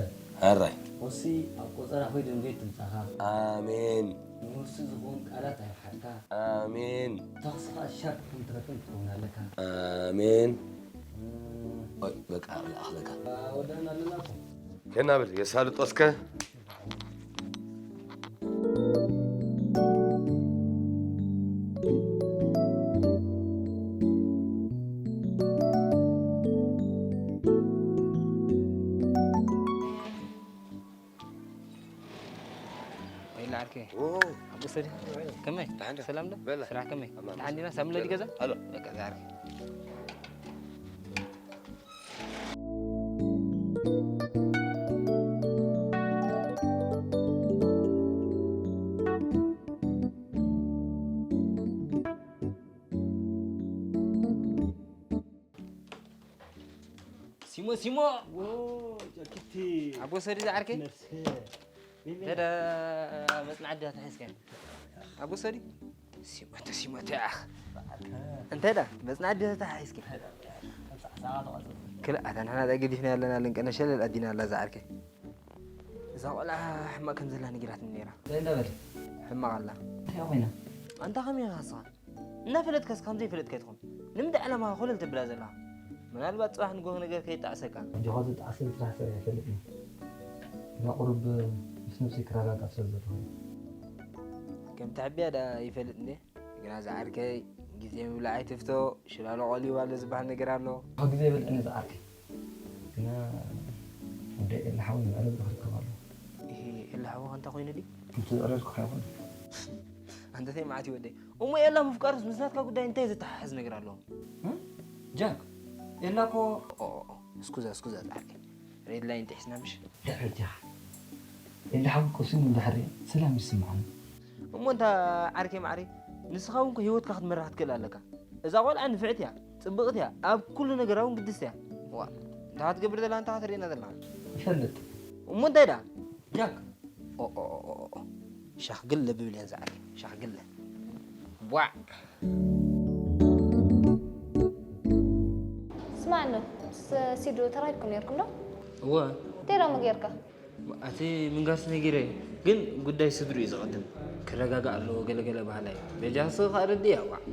ኣራይ። ወሲ ኣብ ቆጸራ ኮይዱ ንገይ ትምጻኻ። ኣሜን። ንወሲ ዝኾን ቃላት ኣይሓድካ። ኣሜን። ተኽስኻ ሻርፕ ክንትረፍን ትኸውን ኣለካ። ኣሜን። እም። ኦይ፣ በቃ፣ ይኣኽለካ። ወዳና ኣለና እኮ። ከናብል፣ የሳልጦ እስከ። ወይላ ዓርከይ። ኦ። ኣቦ ሰዲ። ከመይ? ደሓን ዶ? ሰላም ዶ? በላ። ስራሕ ከመይ? ኣማን። ደሓን ዲና? ሳምለ በላ። ዲገዛ? ኣሎ። በቃ ዛሬ። ሲሞ፣ ሲሞ! ዎ፣ ጃኪቲ። ኣቦ ሰዲ ዝዓርከይ? ነፍሰ። ተደ መጽናዕቲ ዳታ ሒዝካ። ኣቦ ሰዲ? ሲሞ፣ እንተ ሲሞ፣ እንተ ኣኽ። እንተ ዳ መጽናዕቲ ዳታ ሒዝካ። ክልኣታ ንሕና ዳ ገዲፍና ያለና ልንቀነ ሸለል ኣዲና ኣላ ዝዓርከይ። እዛ ቆልዓ ሕማቕ ከም ዘላ ነጊራትኒ ነይራ። እንታይ እንዳበለ? ሕማቕ ኣላ። እንታይ ኮይና? ኣንታ ከመይ ኢኻ ንስኻ? እናፈለጥካስ ከም ዘይፈለጥካ ኣይትኹን። ንምንታይ ዕላማ ኮለል ትብላ ዘለኻ? ምናልባት ጽባሕ ንጎሆ ነገር ከይጣዕሰካ። ሕጂ ኸዚ ጣዕሰ ስራሕ ሰሪሐ ኣይፈልጥን። ግና ቁሩብ ምስ ነብሰይ ክረጋጋእ ስለ ዘለኹ። ከም ትሕብያ ደኣ ይፈልጥ እንዴ? ግና ዝዓርከይ፣ ግዜ ምብላዕ ኣይትፍቶ፣ ሽላሎ ቆልዩ ኣሎ ዝበሃል ነገር ኣሎ። ካብ ግዜ ይበልዕኒ ዝዓርከይ። ግና ወደይ ኤላ ሓወይ መዕረቢ ክርከብ ኣለዎ። እሂ፣ ኤላ ሓወኻ እንታይ ኮይኑ ድዩ? ከምቲ ዝዕረርኩ ኣይኮነን። ኣንተ ተይ መዓት እዩ ወደይ። እሞ ኤላ ምፍቃሩስ ምስ ናትካ ጉዳይ እንታይ ዘተሓሕዝ ነገር ኣለዎ? እ? ጃክ፣ ኤላ እኮ ኦ፣ ኦ፣ ኦ፣ እስኩዛ፣ እስኩዛ፣ ዝዓርከይ። ሬድ ላይን ጥሒስና ምሽ? ድሕሪ ጃክ። ኤላ ሓወይ ቀሲኑ እንድሕር ሰላም ይስምዓኒ። እሞ እንታ ዓርከይ ማዕረይ፣ ንስኻ እውን እኮ ህይወትካ ክትመርሕ ክትክእል ኣለካ። እዛ ቆልዓ ንፍዕቲ እያ፣ ጽብቕቲ እያ፣ ኣብ ኩሉ ነገራ እውን ግድስቲ እያ። ዋ፣ እንታይ ክትገብር ዘላ፣ እንታይ ክትርእየና ዘለኻ? ይፈልጥ። እሞ እንታይ ደኣ? ጃክ። ኦ፣ ኦ፣ ኦ፣ ኦ፣ ኦ። ሻኽግለ ብብል እየን ዝዓርከይ፣ ሻኽግለ። ቧዕ። ስማዕ፣ ምስ ሲዱ ተራኺብኩም ነይርኩም ዶ? እወ። እንታይ ሎሚ ጌርካ? ኣቲ ምንጋርስ ነጊረ፣ ግን ጉዳይ ስድሩ እዩ ዝቐድም። ክረጋጋእ ኣለዎ ገለገለ በሃላይ። በጃ ንስኺ ከኣ ረድእያ፣ ዋዕ።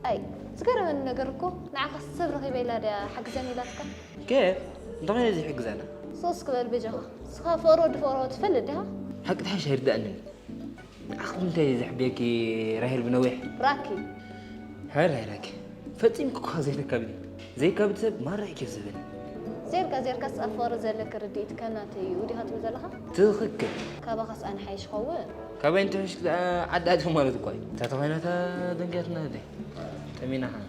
ኣይ፣ ዝገረመኒ ነገር እኮ፣ ንዓኻ ሰብ ረኺበ ኢላ ድያ ሓግዘኒ ኢላትካ? ከ? እንተኾይነ እዚ ይሕግዘና። ሱስ ክበል በጃኻ። ንስኻ ፍቕሪ ወዲ ፍቕሮ ትፈልጥ ዲኻ? ሓቂ ትሓይሽ ኣይርድኣንን። ንዓኺ እንታይ ዘሕብየኪ ራሄል ብነዊሕ? ራኪ። ሃይ ራሄል ራኪ። ፈጺምኪ እኮ ዘይተካብዲ። ዘይካብድ ሰብ ማራ እዩ ኬፍ ዝብል። ዜርካ ዜርካስ ኣብ ፍቕሪ ዘለኪ ርድኢት ከናተይ እዩ ዲኻ ትብል ዘለኻ? ትኽክል። ካባኻስ ኣነ ሓይሽ ኸውን? ካባይ እንትሕሽ ዓዲ ኣትዩ ማለት እኮ እዩ። እታ ተኾይናታ ደንግያትና ኣደይ። ጠሚና ሓና።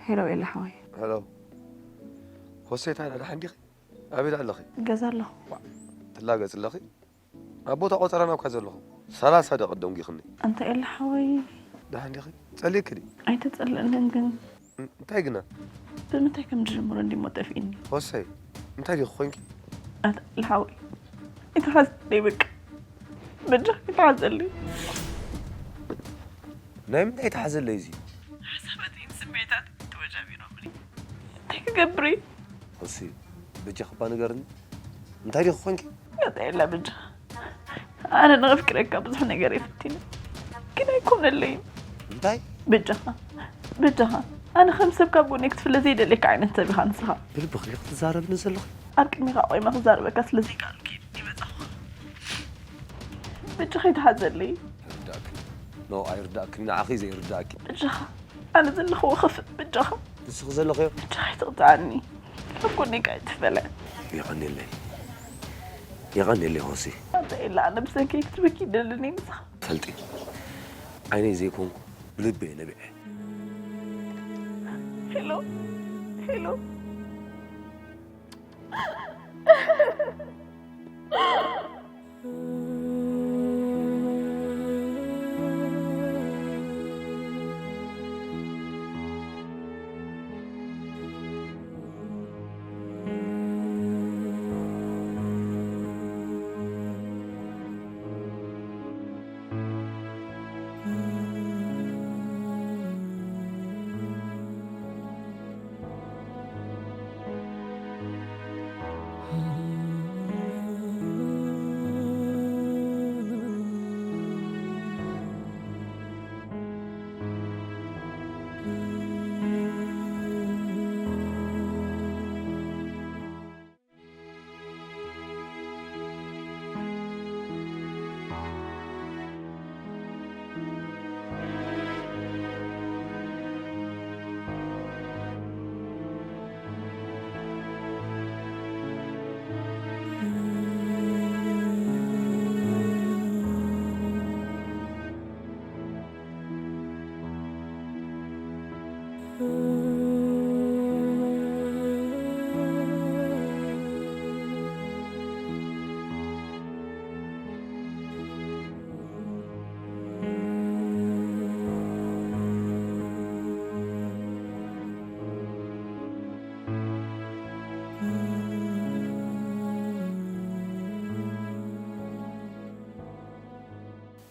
ሄሎ ኤላ ሓወይ። ሄሎ። ሆሴ፣ እንታይ ደኣ፣ ደሓን ዲኺ? ኣበይ ደኣ ኣለኺ? ገዛ ኣለኹ። ትላገጺ ኣለኺ? ኣብ ቦታ ቆጸራና እኳ ዘለኹ። ሰላሳ ደቂቕ ደንጒኽኒ። ኣንታ ኤላ ሓወይ። ደሓን ዲኺ? ጸሊእኪ ድዩ? ኣይተጸልእንን ግን። እንታይ ግና? ብምንታይ ከም ዝጅምሮ እንዲሞ ጠፊእኒ። ሆሴ፣ እንታይ ዲኺ ኮንኪ? ኣንታ ኤላ ሓወይ። ኣይትሓዘለይ በቃ። በጃኻ ኣይትሓዘለይ። ናይ ምንታይ ትሓዘለይ እዚ? ሓሳባተይን ስምዒታተይን ተወጃቢሮምኒ። እንታይ ክገብር እየ? ሆሲ፣ በጃኺ እባ ንገርኒ። እንታይ ዲኺ ኮንኪ? ገዛ የላ በጃኻ። ኣነ ንኸፍቅረካ ብዙሕ ነገር እየ ፈቲነ። ግን ኣይኮነለይን። እንታይ? በጃኻ። በጃኻ። ኣነ ከም ሰብ ካብ ጎነይ ክትፍለ ዘይደልየካ ዓይነት ሰብ ኢኻ ንስኻ። ብልብኺ ዲኺ ትዛረብኒ ዘለኺ? ኣብ ቅድሜኻ ቆይመ ክዛረበካ ስለ ዘይከኣልኩ እየ ይመጻኹ። በጃኻ ኣይትሓዘለይ። ኣይርዳእክን። ኖ ኣይርዳእክን። ንዓኺ እዩ ዘይርዳእኪ። በጃኻ። ኣነ ዘለኽዎ ከፍእ በጃኻ። ንስኺ ዘለኽዮ። በጃኻ ኣይትቕጽዓኒ። ካብ ጎነይ ከኣ ኣይትፈለ። የቐንየለይ። የቐንየለይ ሆሲ። ኣንታ ኤላ ኣነ ብሰንከይ ክትበኪ ይደልን እየ ንስኻ። ትፈልጢ። ዓይነይ ዘይኮንኩ ብልበይ እየ ነቢዐ። ሄሎ ሄሎ።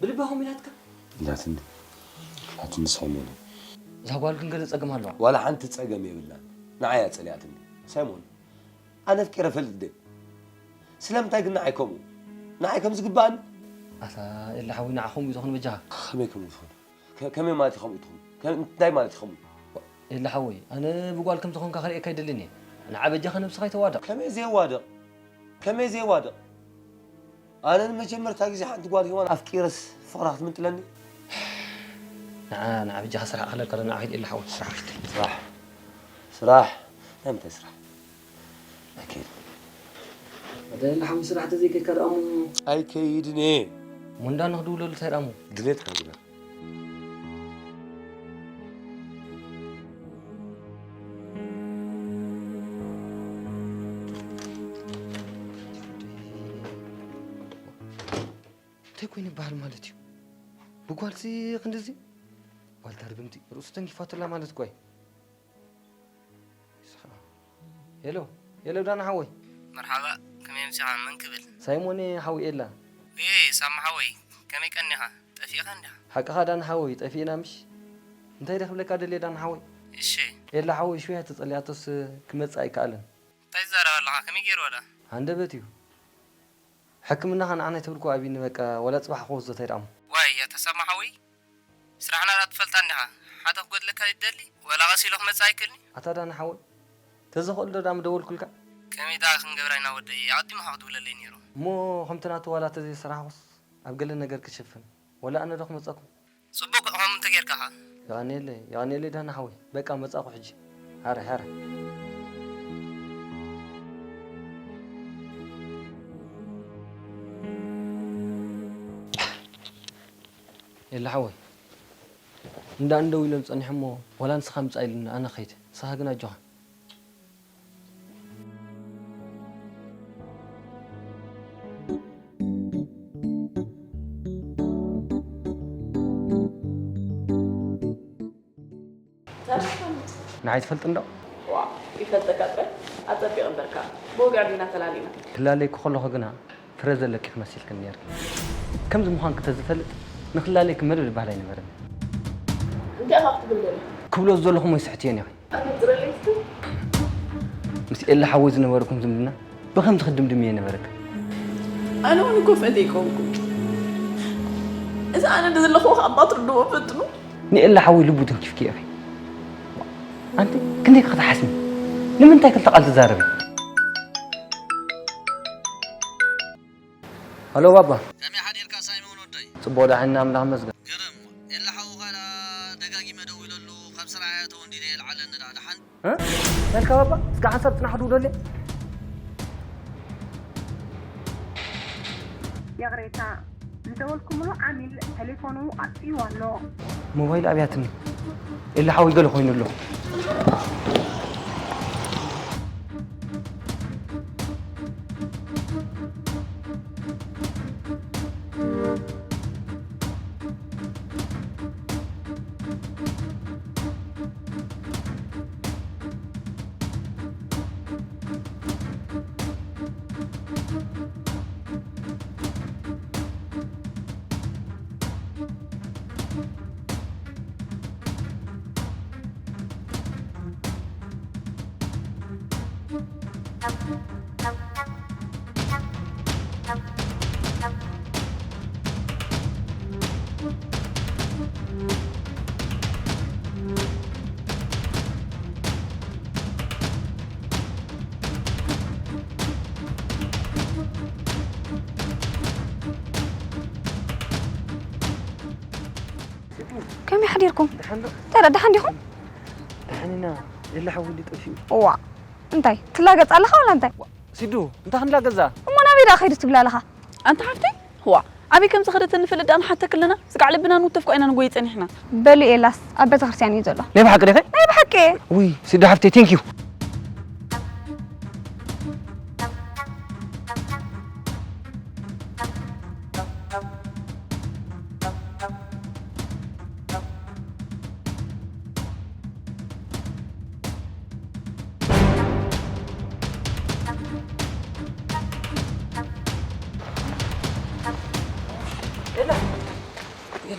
ብልባ ከምኡ ኢላትካ? ኢላትኒ። ኢላትኒ ሳይሞን። እዛ ጓል ግን ገለ ጸገም ኣለዋ። ዋላ ሓንቲ ጸገም የብላን። ንዓይ እያ ጸሊኣትኒ። ሳይሞን፣ ኣነ ኣፍቂረ እፈልጥ ድየ? ስለምንታይ ግን ንዓይ ከምኡ? ንዓይ ከም ዝግብኣኒ? ኣታ ኤላ ሓወይ፣ ንዓኹም እዩ ዝኾን በጃኻ። ከመይ ከም ዝኾን? ከመይ ማለት እዩ ከምኡ ትኹን? እንታይ ማለት እዩ ከምኡ? ኤላ ሓወይ፣ ኣነ ብጓል ከም ዝኾንካ ክርእየካ ኣይደልን እየ። ንዓ በጃኻ ነብስኻ ኣይተዋድቕ። ከመይ ዘየዋድቕ? ከመይ ዘየዋድቕ? ኣነ ንመጀመርታ ግዜ ሓንቲ ጓል ሄዋን ኣፍቂረስ ፍቕራ ክትምንጥለኒ? ንዓ ንዓ በጃኻ ስራሕ ክለካ ዶ ንዓ ኺድ ኢለ ሓወይ ስራሕ ኺድ። ስራሕ ስራሕ ናይ ምንታይ ስራሕ? ኣይከይድን። ኣታ ኢለ ሓወይ ስራሕ ተዘይከይካ ደኣ እሞ ኣይከይድን እየ። እሞ እንዳ ንኽድውለሉ እንታይ ደኣ እሞ? ድሌትካ ግበር። እንታይ ኮይኑ ይበሃል ማለት እዩ? ብጓልሲ ክንድዚ ጓል ተርግምቲ ርእሱ ተንኪፋትላ ማለት እኮ እዩ። ሄሎ ሄሎ ዳና ሓወይ። መርሓባ፣ ከመይ ኣምሲኻ? መን ክብል? ሳይሞን እየ ሓው ኤላ። እየ ሳሚ ሓወይ፣ ከመይ ቀኒኻ? ጠፊእኻ እንዲኻ? ሓቅኻ ዳና ሓወይ ጠፊእና ምሽ? እንታይ ደ ክብለካ ደልየ ዳና ሓወይ? እሺ። ኤላ ሓወይ ሽውያ ተጸሊኣቶስ ክመጽእ ኣይከኣለን። እንታይ ትዛረብ ኣለኻ? ከመይ ገይርዋ ደኣ? ሃንደበት እዩ። ሕክምናኻ ንዓና ኣይተብልኩ ኣብኒ በቃ ወላ ጽባሕ ክወስዶ እንታይ ደኣሞ። ዋይ ኣታ ሳማ ሓወይ ስራሕና ደኣ ትፈልጣ እንዲኻ። ሓተ ክጎድለካ ይደሊ ወላ ቀስ ኢሉ ክመጽእ ኣይክእልኒ። ኣታ ዳና ሓወይ ተዝኽእል ዶ ዳኣ ምደወልኩልካ? ከመይ ደኣ ክንገብራ ኢና ወደይ ኣቐዲሙ ኸኣ ክድውለለይ ነይሩ። እሞ ከምቲ ናቱ ዋላ ተዘይሰራሕኹስ ኣብ ገለ ነገር ክሽፍን ወላ ኣነ ዶ ክመጸኩም? ጽቡቕ ከምኡ እንተጌርካ ኸኣ። የቐንየለይ የቐንየለይ ዳና ሓወይ በቃ መጻኹ ሕጂ። ሓረ ሓረ። ኤላ ሓወይ እንዳ እንደው ኢሎም ጸኒሖሞ፣ ዋላ ንስኻ ምጻእ ኢሉኒ፣ ኣነ ኸይድ። ንስኻ ግን ኣጆኻ። ንዓይ ትፈልጥ እንዶ? ዋ፣ ይፈልጠካ ጥራይ። ኣጸቢቕ እምበርካ። ብወግዒ ዲና ተላሊና። ክላለየኪ ከለኹ ግና ፍረ ዘለኪ ክመሲልክኒ ነይርኪ። ከምዚ ምዃንኪ ተዝፈልጥ ንኽላለየኪ መደብ ዝበሃል ኣይነበረን። እንታይ ኢኻ ክትብል ደሊኻ? ክብሎ ዝደለኹ ሞይ ስሕትዮ ነይኺ። ኣነጽረለይ እስኪ። ምስ ኤላ ሓወይ ዝነበረኩም ዝምድና ብኸምዚ ክድምድም እየ ነበረካ። ኣነ እውን እኮ ፈትየ ኣይኮንኩን። እዚ ኣነ ዘለኹዎ ከኣ እባ ትርድእዎ ፈትኑ። ንኤላ ሓወይ ልቡ ተንኪፍኪ ኢኺ። ኣንቲ ክንደይ ክትሓስሚ? ንምንታይ ክልተ ቃል ትዛረቢ? ሃሎ ባባ። ከመይ ሓዲርካ ሳይሞን ወደይ? ጽቡቕ ደሓን ኢና ኣምላኽ ይመስገን። ግርም። ኤላ ሓውኻ ደኣ ደጋጊመ ደዊለሉ፣ ካብ ስራሕ እየ ተወንዲደ የልዓለኒ ደኣ ደሓን። እ? ናልካ ባባ፣ እስከ ሓንሳብ ጽናሕ ድውለለይ። ይቕሬታ፣ ዝደወልኩምሉ ዓሚል ቴሌፎኑ ኣጥፊኡ ኣሎ። ሞባይል ኣብያትኒ። ኤላ ሓወይ ገለ ኮይኑ ኣሎ። ከመይ ሓዲርኩም? ደሓን ዶ? እንታይ ደኣ፣ ደሓን ዲኹም? ደሓን ኢና። ኤላ ሓወይ ጠፊኡ። እዋ፣ እንታይ? ትላገጽ ኣለኻ ወላ እንታይ? ሲዱ፣ እንታይ ክንላገጽ እዛ? እሞ ናበይ ደኣ ከይዱ ትብል ኣለኻ? ኣንታ ሓፍተይ፣ ህዋ፣ ኣበይ ከም ዝኸደት እንፈልጥ ደኣ ንሓተክ ኣለና። ስጋዕ ልብና ንውተፍ እኳ ኢና ንጎይ ጸኒሕና። በሊ ኤላስ ኣብ ቤተክርስትያን እዩ ዘሎ። ናይ ብሓቂ ዲኺ? ናይ ብሓቂ። ውይ፣ ሲዱ ሓፍተይ፣ ቴንክ ዩ።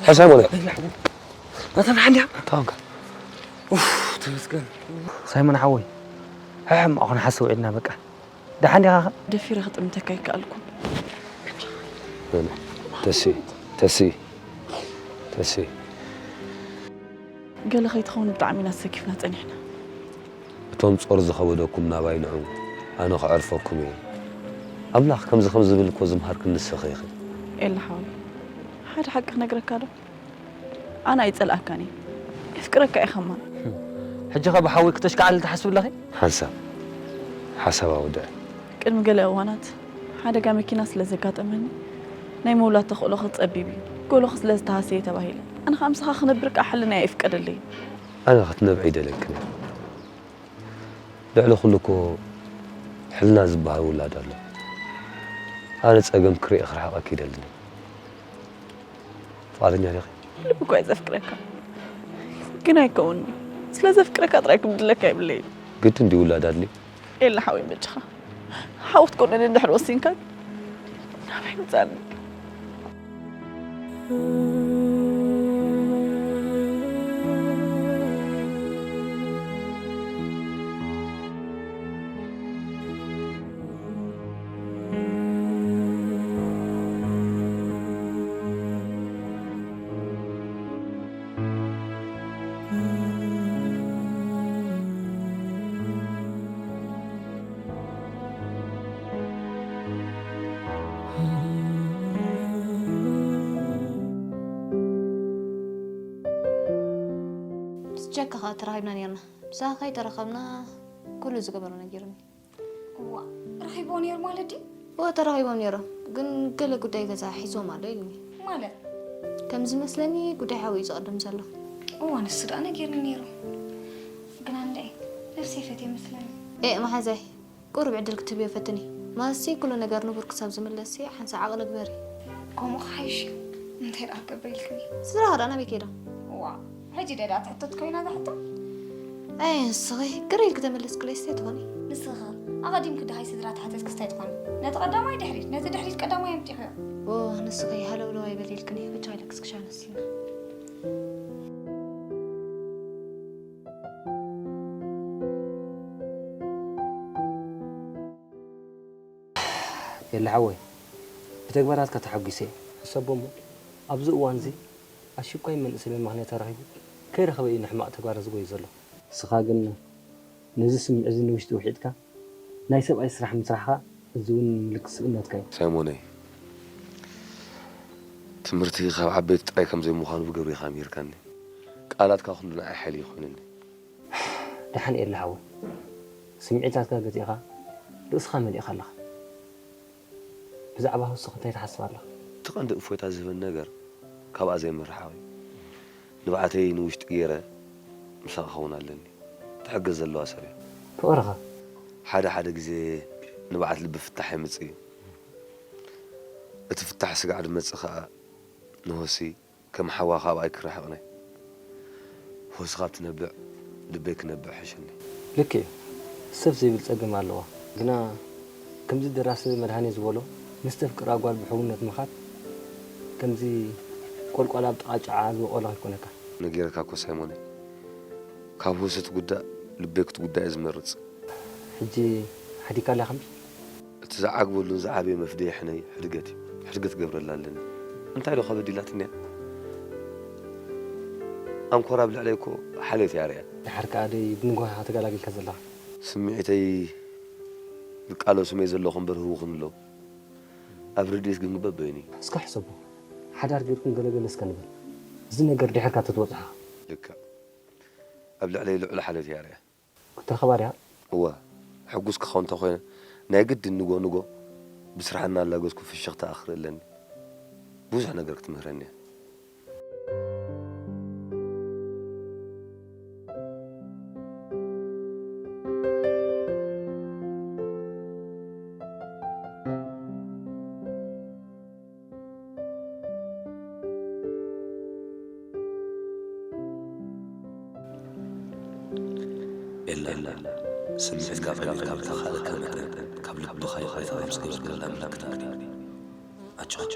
ሓሳብ ሆነ። ናተን ሓንዲያ? ታንካ። ኡፍ፣ ተመስገን። ሳይሞን ሓወይ፣ ሕሕም ኣኹን ሓሰብ ዒድና በቃ። ደሓን ዲኻ ኸ? ደፊረ ክጥምተካ ኣይከኣልኩን። ተሲ፣ ተሲ፣ ተሲ። ገለ ከይትኸውን ብጣዕሚ ኢና ተሰኪፍና ጸኒሕና። እቶም ጾር ዝኸበደኩም ናባይ ንዑ፣ ኣነ ክዕርፈኩም እየ። ኣምላኽ ከምዚ ከም ዝብል እኮ ዝምሃርክን ንስኺ ኢኺ። ኤላ ሓወይ፣ ሓደ ሓቂ ክነግረካ ዶ? ኣነ ኣይጸልኣካን እየ። የፍቅረካ እየ ከማን። ሕጂ ኸ ብሓወይ ክተሽካዕሊ ትሓስቢ ኣለኺ? ሓንሳብ ሓሳብ ኣውድዐ። ቅድሚ ገለ እዋናት ሓደጋ መኪና ስለ ዘጋጠመኒ፣ ናይ ምውላድ ተኽእሎኺ ጸቢብ እዩ፣ ጎሎኺ ስለ ዝተሃስየ ተባሂለ። ኣነ ኸኣ ምሳኻ ክነብር ከኣ ሕልናይ ኣይፍቀደለይን። ኣነ ክትነብዒ ኣይደልየክን እየ። ልዕሊ ኩሉ እኮ ሕልና ዝበሃል ውላድ ኣሎ። ኣነ ጸገም ክርኢ ክርሕቐኪ ኣይደልን እየ። ፍቓደኛ ዲኺ? ልቢ እኳ እዩ ዘፍቅረካ፣ ግን ኣይከውን'ዩ። ስለ ዘፍቅረካ ጥራይ ክብድለካ የብለይን። ግድን ድዩ ውላድ ኣድልዩ? ኤላ ሓወይ በጃኻ፣ ሓው ክትኮነኒ እንድሕር ወሲንካ ግን ናባይ ምጻኒ። ብስጃካ ከኣ ተራኺብና ኔርና። ብሳኻ ከይተራኸብና ኩሉ ዝገበሮ ነጊሩኒ። እዋ፣ ረኺብዎ ነይሩ ማለት ድዩ? እወ፣ ተራኺቦም ነይሮም፣ ግን ገለ ጉዳይ ገዛ ሒዝዎም ኣሎ ኢሉኒ። ማለት? ከም ዝመስለኒ ጉዳይ ሓወይ እዩ ዝቕድም ዘሎ። እዋ፣ ንሱ ደኣ ነጊርኒ ነይሩ። ግና እንድዒ፣ ነብሰይ ፈትየ መስለኒ። ኤእ፣ መሓዛይ፣ ቁሩብ ዕድል ክትህብዮ ፈትኒ። ማለትሲ፣ ኩሉ ነገር ንቡር ክሳብ ዝምለስሲ፣ ሓንሳእ ዓቕሊ ግበሪ። ከምኡ ክሓይሽ እዩ። እንታይ ደኣ ክገብር ኢልክኒ? ስድራኻ ደኣ ናበይ ከይዶም? እዋ፣ ሕጂ ደኣ ትሕተት ኮይና እዛ ሕቶ? ኣይ፣ ንስኺ ግር ኢልኪ ተመለስክለይስ እንታይ ትኾኒ? ንስኺ ኣቐዲምኪ ደሃይ ስድራ ተሓተትክስ እንታይ ትኾኒ? ነቲ ቀዳማይ ድሕሪት፣ ነቲ ድሕሪት ቀዳማይ ኣምጺኽዮ። ኦ፣ ንስኺ ሃለውለው ኣይበል ኢልክኒ፣ ብቻ ኢለክስ ክሻነስ። ኤላ ሓወይ፣ ብተግባራትካ ተሓጒሰ እየ። ሕሰቦ እሞ፣ ኣብዚ እዋንዚ ኣሽቋይ መንእሰይ መመኽንያ ተረኺቡ ከይረኸበ እዩ ንሕማቕ ተግባራት ዝጎዩ ዘሎ። ንስኻ ግን ነዚ ስምዒት እዚ ንውሽጢ ውሒጥካ፣ ናይ ሰብኣይ ስራሕ ምስራሕኻ፣ እዚ እውን ምልክት ስብእነትካ እዩ። ሳይሞነይ፣ ትምህርቲ ካብ ዓበይቲ ጥራይ ከም ዘይምዃኑ ብግብሪ ኢኻ ኣምሂርካኒ። ቃላትካ ኩሉ ንዓይ ሓይሊ እዩ ኮይኑኒ። ደሓን ኤላ ሓወይ፣ ስምዒታትካ ገቲእኻ ርእስኻ መሊእካ ኣለኻ። ብዛዕባ ሆስኽ እንታይ ትሓስብ ኣለኻ? እቲ ቀንዲ እፎይታ ዝህበኒ ነገር ካብኣ ዘይምርሓቕ እዩ። ንብዓተይ ንውሽጢ ገይረ ምሳኻ ክኸውን ኣለኒ። ትሕግዝ ዘለዋ ሰብ እያ። ፍቕርኻ? ሓደ ሓደ ግዜ ንብዓት ልቢ ፍታሕ የምጽእ እዩ። እቲ ፍታሕ ስጋዕ ድመጽእ ኸኣ ንሆሲ ከም ሓዋ ካብኣ ኣይክርሕቕን እየ። ሆሲ ካብ ትነብዕ ልበይ ክነብዕ ሕሸኒ። ልክዕ እዩ። ሰብ ዘይብል ጸገም ኣለዋ። ግና ከምዚ ደራሲ መድሃኔ ዝበሎ፣ ምስ ተፍቅራ ጓል ብሕውነት ምኻድ ከምዚ ቆልቋል ኣብ ጥቓ ጨዓ ዝበቆለ ከይኮነካ። ነጊረካ እኮ ሳይሞነይ፣ ካብ ሆሲ ትጉዳእ ልበይ ክትጉዳእ እየ ዝመርጽ። ሕጂ ሓዲግካ ኣለኻ እምቢ? እቲ ዝዓግበሉን ዝዓበየ መፍደይ ሕነይ ሕድገት እዩ። ሕድገት ክገብረላ ኣለኒ። እንታይ ዶ ከበዲላትኒ እያ? ኣንኮር ኣብ ልዕለይ እኮ ሓልዮት እያ ርእያ። ድሓር ከኣ ደይ ብንግሆ ኢኻ ተገላጊልካ ዘለኻ? ስምዒተይ ዝቃለሱ መይ ዘለኹ እምበር ህውኹን ኣለዉ። ኣብ ርድኢት ግን በበይኑ እዩ። እስከ ሕሰቦ። ሓዳር ጌርኩም ገለገለ እስከ ንበል። እዚ ነገር ድሕርካ ተትበጽሖ። ልክዕ። ኣብ ልዕለይ ልዑል ሓልዮት እያ ርእያ። ክትረኸባ ዲኻ? እወ፣ ሕጉስ ክኸውን እንተኾይነ፣ ናይ ግድን ንጎ ንጎ ብስራሕ እናላገዝኩ ፍሽኽታኣ ክርኢ ኣለኒ። ብዙሕ ነገር ክትምህረኒ እያ። ኤላ፣ ስምዒትካ ቀቢርካ ብዝተኻእለካ መጠን ካብ ልብኻ ይቕሬታ ከም ዝገበርካላ ምልክት ኣርእዮ። ኣጆኻ።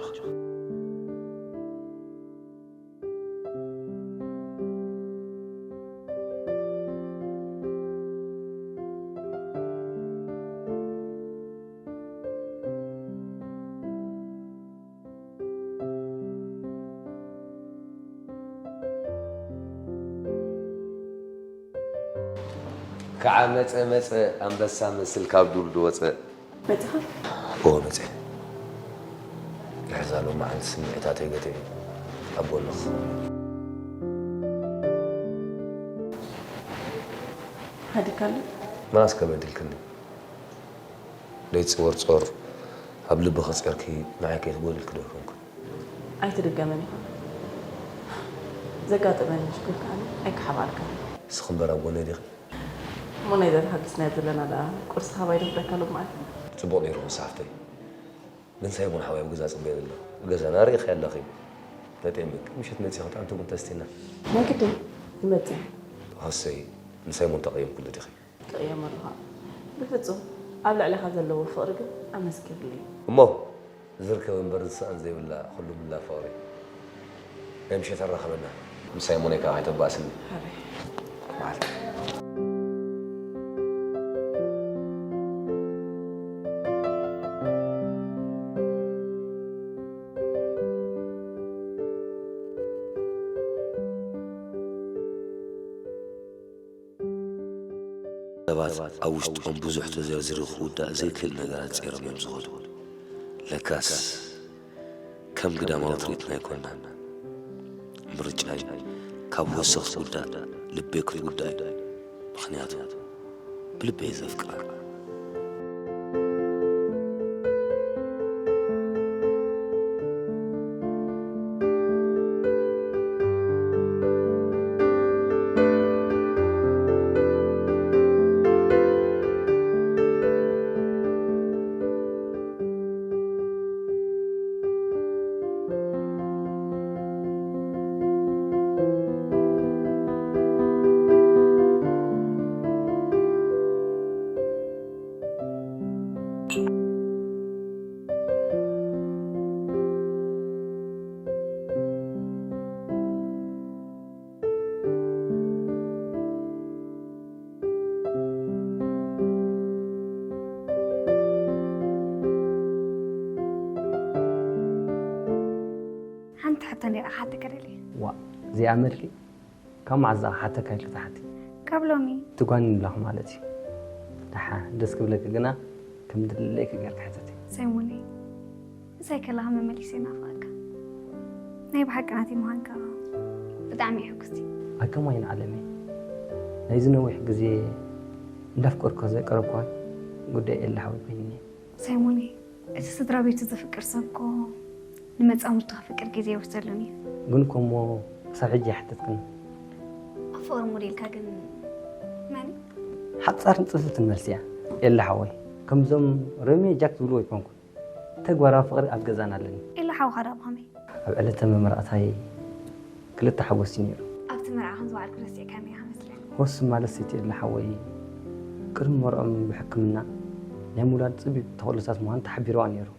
ከዓ መፀ መፀ ኣንበሳ መስል ካብ ዱር ዝወፀ። መፅኻ? እዎ መፀ። ንሕዛ ሎማዓንቲ ስምዒታተይ ገቲዐ ኣብ ጎንኺ ክኸውን። ሃዲካሉ? መዓስ ከ በዲልክኒ? ለይቲ ጾር ጾር ኣብ ልብኺ ጼርኪ ንዓይ ከይትጎድልኪ ዶ ኣይኮንኩን? ኣይትድገመን ኢኻ። ዘጋጠመኒ ሽግር ከኣ ኣይክሓባልካን። ንስኺ እምበር ኣብ ጎነይ ዲኺ? እሞ ናይዛ ተሓጊስናያ ዘለና ደኣ ቁርሲ ሃባይ ዶ ክብለካ ሎማዓንቲ? ጽቡቕ ነይሩ ክሳፍተይ። ግን ሳይሞን ሓወይ ኣብ ገዛ ጽበየኒ ኣሎ። ገዛና ርኢኽያ ኣለኺ። ተጠሚቂ ምሸት መጺኺ ጥዕምቲ ቡን ተስቲና። ናይ ግድን ይመጽእ። ሃሰይ፣ ንሳይሞን ተቐይምክሉ ዲኺ? ትቕየም ኣለኻ። ብፍጹም ኣብ ልዕሌኻ ዘለዎ ፍቕሪ ግን ኣመስኪሩለይ። እሞ ዝርከብ እምበር ዝስኣን ዘይብላ ኩሉ ምላ ፍቕሪ። ናይ ምሸት ኣራኸበና። ምሳይ ሞኒካ ከይተባእስኒ። ሓራይ። መዓልቲ። ሰባት ኣብ ውሽጦም ብዙሕ ተዘርዚሩ ክውዳእ ዘይክእል ነገራት ጸይሮም እዮም ዝኸዱ። ለካስ ከም ግዳማዊ ትርኢትና ኣይኮንናን። ምርጫይ ካብ ወሰኽ ዝውዳእ ልበይ ክትውዳእ እዩ። ምኽንያቱ ብልበይ እየ ዘፍቅራ። ተንዴራ ሓተካ ደልየ። ዋ፣ ዘይኣመልኪ ካብ መዓዝ ዝኣ ሓተካ ኢልኪ ትሓቲ? ካብ ሎሚ። ትጓኒ ኣለኹ ማለት እዩ። ደሓ፣ ደስ ክብለኪ ግና ከም ድለየኪ ጌርኪ ሕተቲ። ሰይሙኒ፣ ምሳይ ከለኻ መመሊሰ ይናፍቐካ። ናይ ብሓቂ ናተይ ምዃንካ ብጣዕሚ እየ ሕጉስቲ። ኣይከማይን ዓለመይ። ናይዚ ነዊሕ ግዜ እንዳፍቀርኩ ዘቅረብኳ ጉዳይ ኤላ ሓወይ ኮይንኒ። ሰይሙኒ፣ እቲ ስድራ ቤቱ ዘፍቅር ሰብ እኮ ንመጻምድቱ ከፍቅር ግዜ ይወስደሉን እዩ። ግን እኮ እሞ ክሳብ ሕጂ ኣይሓተትክን። ኣብ ፍቕሪ ሞዴልካ ግን መን እዩ? ሓጻርን ጽፍፍትን መልሲ እያ ኤላ ሓወይ። ከምዞም ሮሜ ጃክ ዝብልዎ ኣይኮንኩን። ተግባራዊ ፍቕሪ ኣብ ገዛና ኣለኒ። ኤላ ሓውኻ ዶ ብኸመይ? ኣብ ዕለተ መመረቕታይ ክልተ ሓጎስ እዩ ነይሩ። ኣብቲ መርዓ ከም ዝበዓልኩ ረሲዕካኒ ኢኻ መስለኒ። ወስ ማለት ሰይቲ ኤላ ሓወይ ቅድሚ መርዖም ብሕክምና ናይ ምውላድ ጽቢብ ተኽእሎታት ምዃኑ ተሓቢርዋ ነይሩ።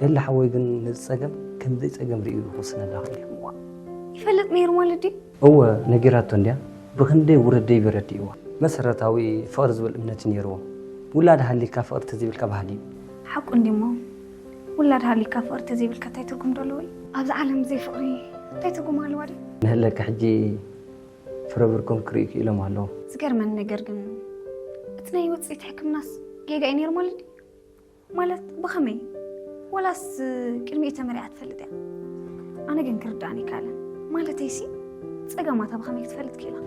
ኤላ ሓወይ ግን ነዚ ጸገም ከም ዘይጸገም ርእዩ ክውስነላ ክእል እዩ። ይፈልጥ ነይሩ ማለት ድዩ? እወ ነጊራቶ እንድያ። ብኽንደይ ውረደይ በረዲእዋ። መሰረታዊ ፍቕሪ ዝብል እምነት እዩ ነይርዎ። ውላድ ሃሊካ ፍቕሪ ተዘይብልካ ባህሊ እዩ። ሓቁ እንድዩሞ ውላድ ሃሊካ ፍቕሪ ተዘይብልካ እንታይ ትርጉም ዶ ኣለዎ እዩ? ኣብዚ ዓለም ብዘይ ፍቕሪ እንታይ ትርጉም ኣለዋ ድዩ? ንህለኪ ሕጂ ፍረ ብርኮም ክርእዩ ክኢሎም ኣለዉ። ዝገርመኒ ነገር ግን እቲ ናይ ውፅኢት ሕክምናስ ጌጋ እዩ ነይሩ ማለት ድዩ? ማለት ብኸመይ? ወላስ ቅድሚኡ ተመሪዓ ትፈልጥ እያ? ኣነ ግን ክርድኣኒ ኣይከኣለን። ማለተይሲ ፀገማታ ብኸመይ ክትፈልጥ ክኢላ?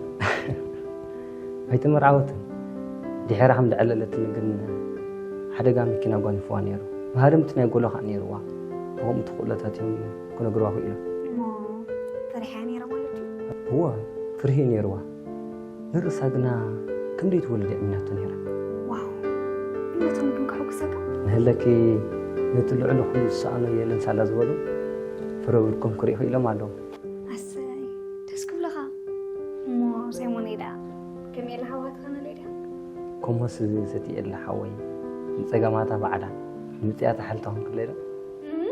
ኣይተመርዓወትን። ድሒራ ከም ዘዕለለትኒ ግን ሓደጋ መኪና ኣጓኒፍዋ ነይሩ። መሃረምቲ ናይ ጎሎ ከዓ ነይርዋ። ብኸምኡ ተኽእሎታት እዮም ክነግርዋ ክኢሎም። እሞ ፈሪሓ እያ ነይራ ማለት እዩ? እወ፣ ፍርሂ ነይርዋ። ንርእሳ ግና ከም ዘይትወልድ እያ እሚናቶ ነይራ። ዋው፣ እምነቶም ግን ከሐጉሰካ። ንህለኪ ነቲ ልዕሊ ኩሉ ዝሰኣኖ የለን ሳላ ዝበሉ ፍረ ብርኮም ክርኢ ክኢሎም ኣለዉ። ኣሰይ ደስ ክብለኻ። እሞ ሰይሞነይ ደኣ ከመይ ኢላ ሓዋ ትኾነለይ ድያ? ኮሞስ ሰቲ ኤላ ሓወይ ንጸገማታ ባዕላ ንምጽያታ ሓልታ ኾንክለይ ዶ? እም?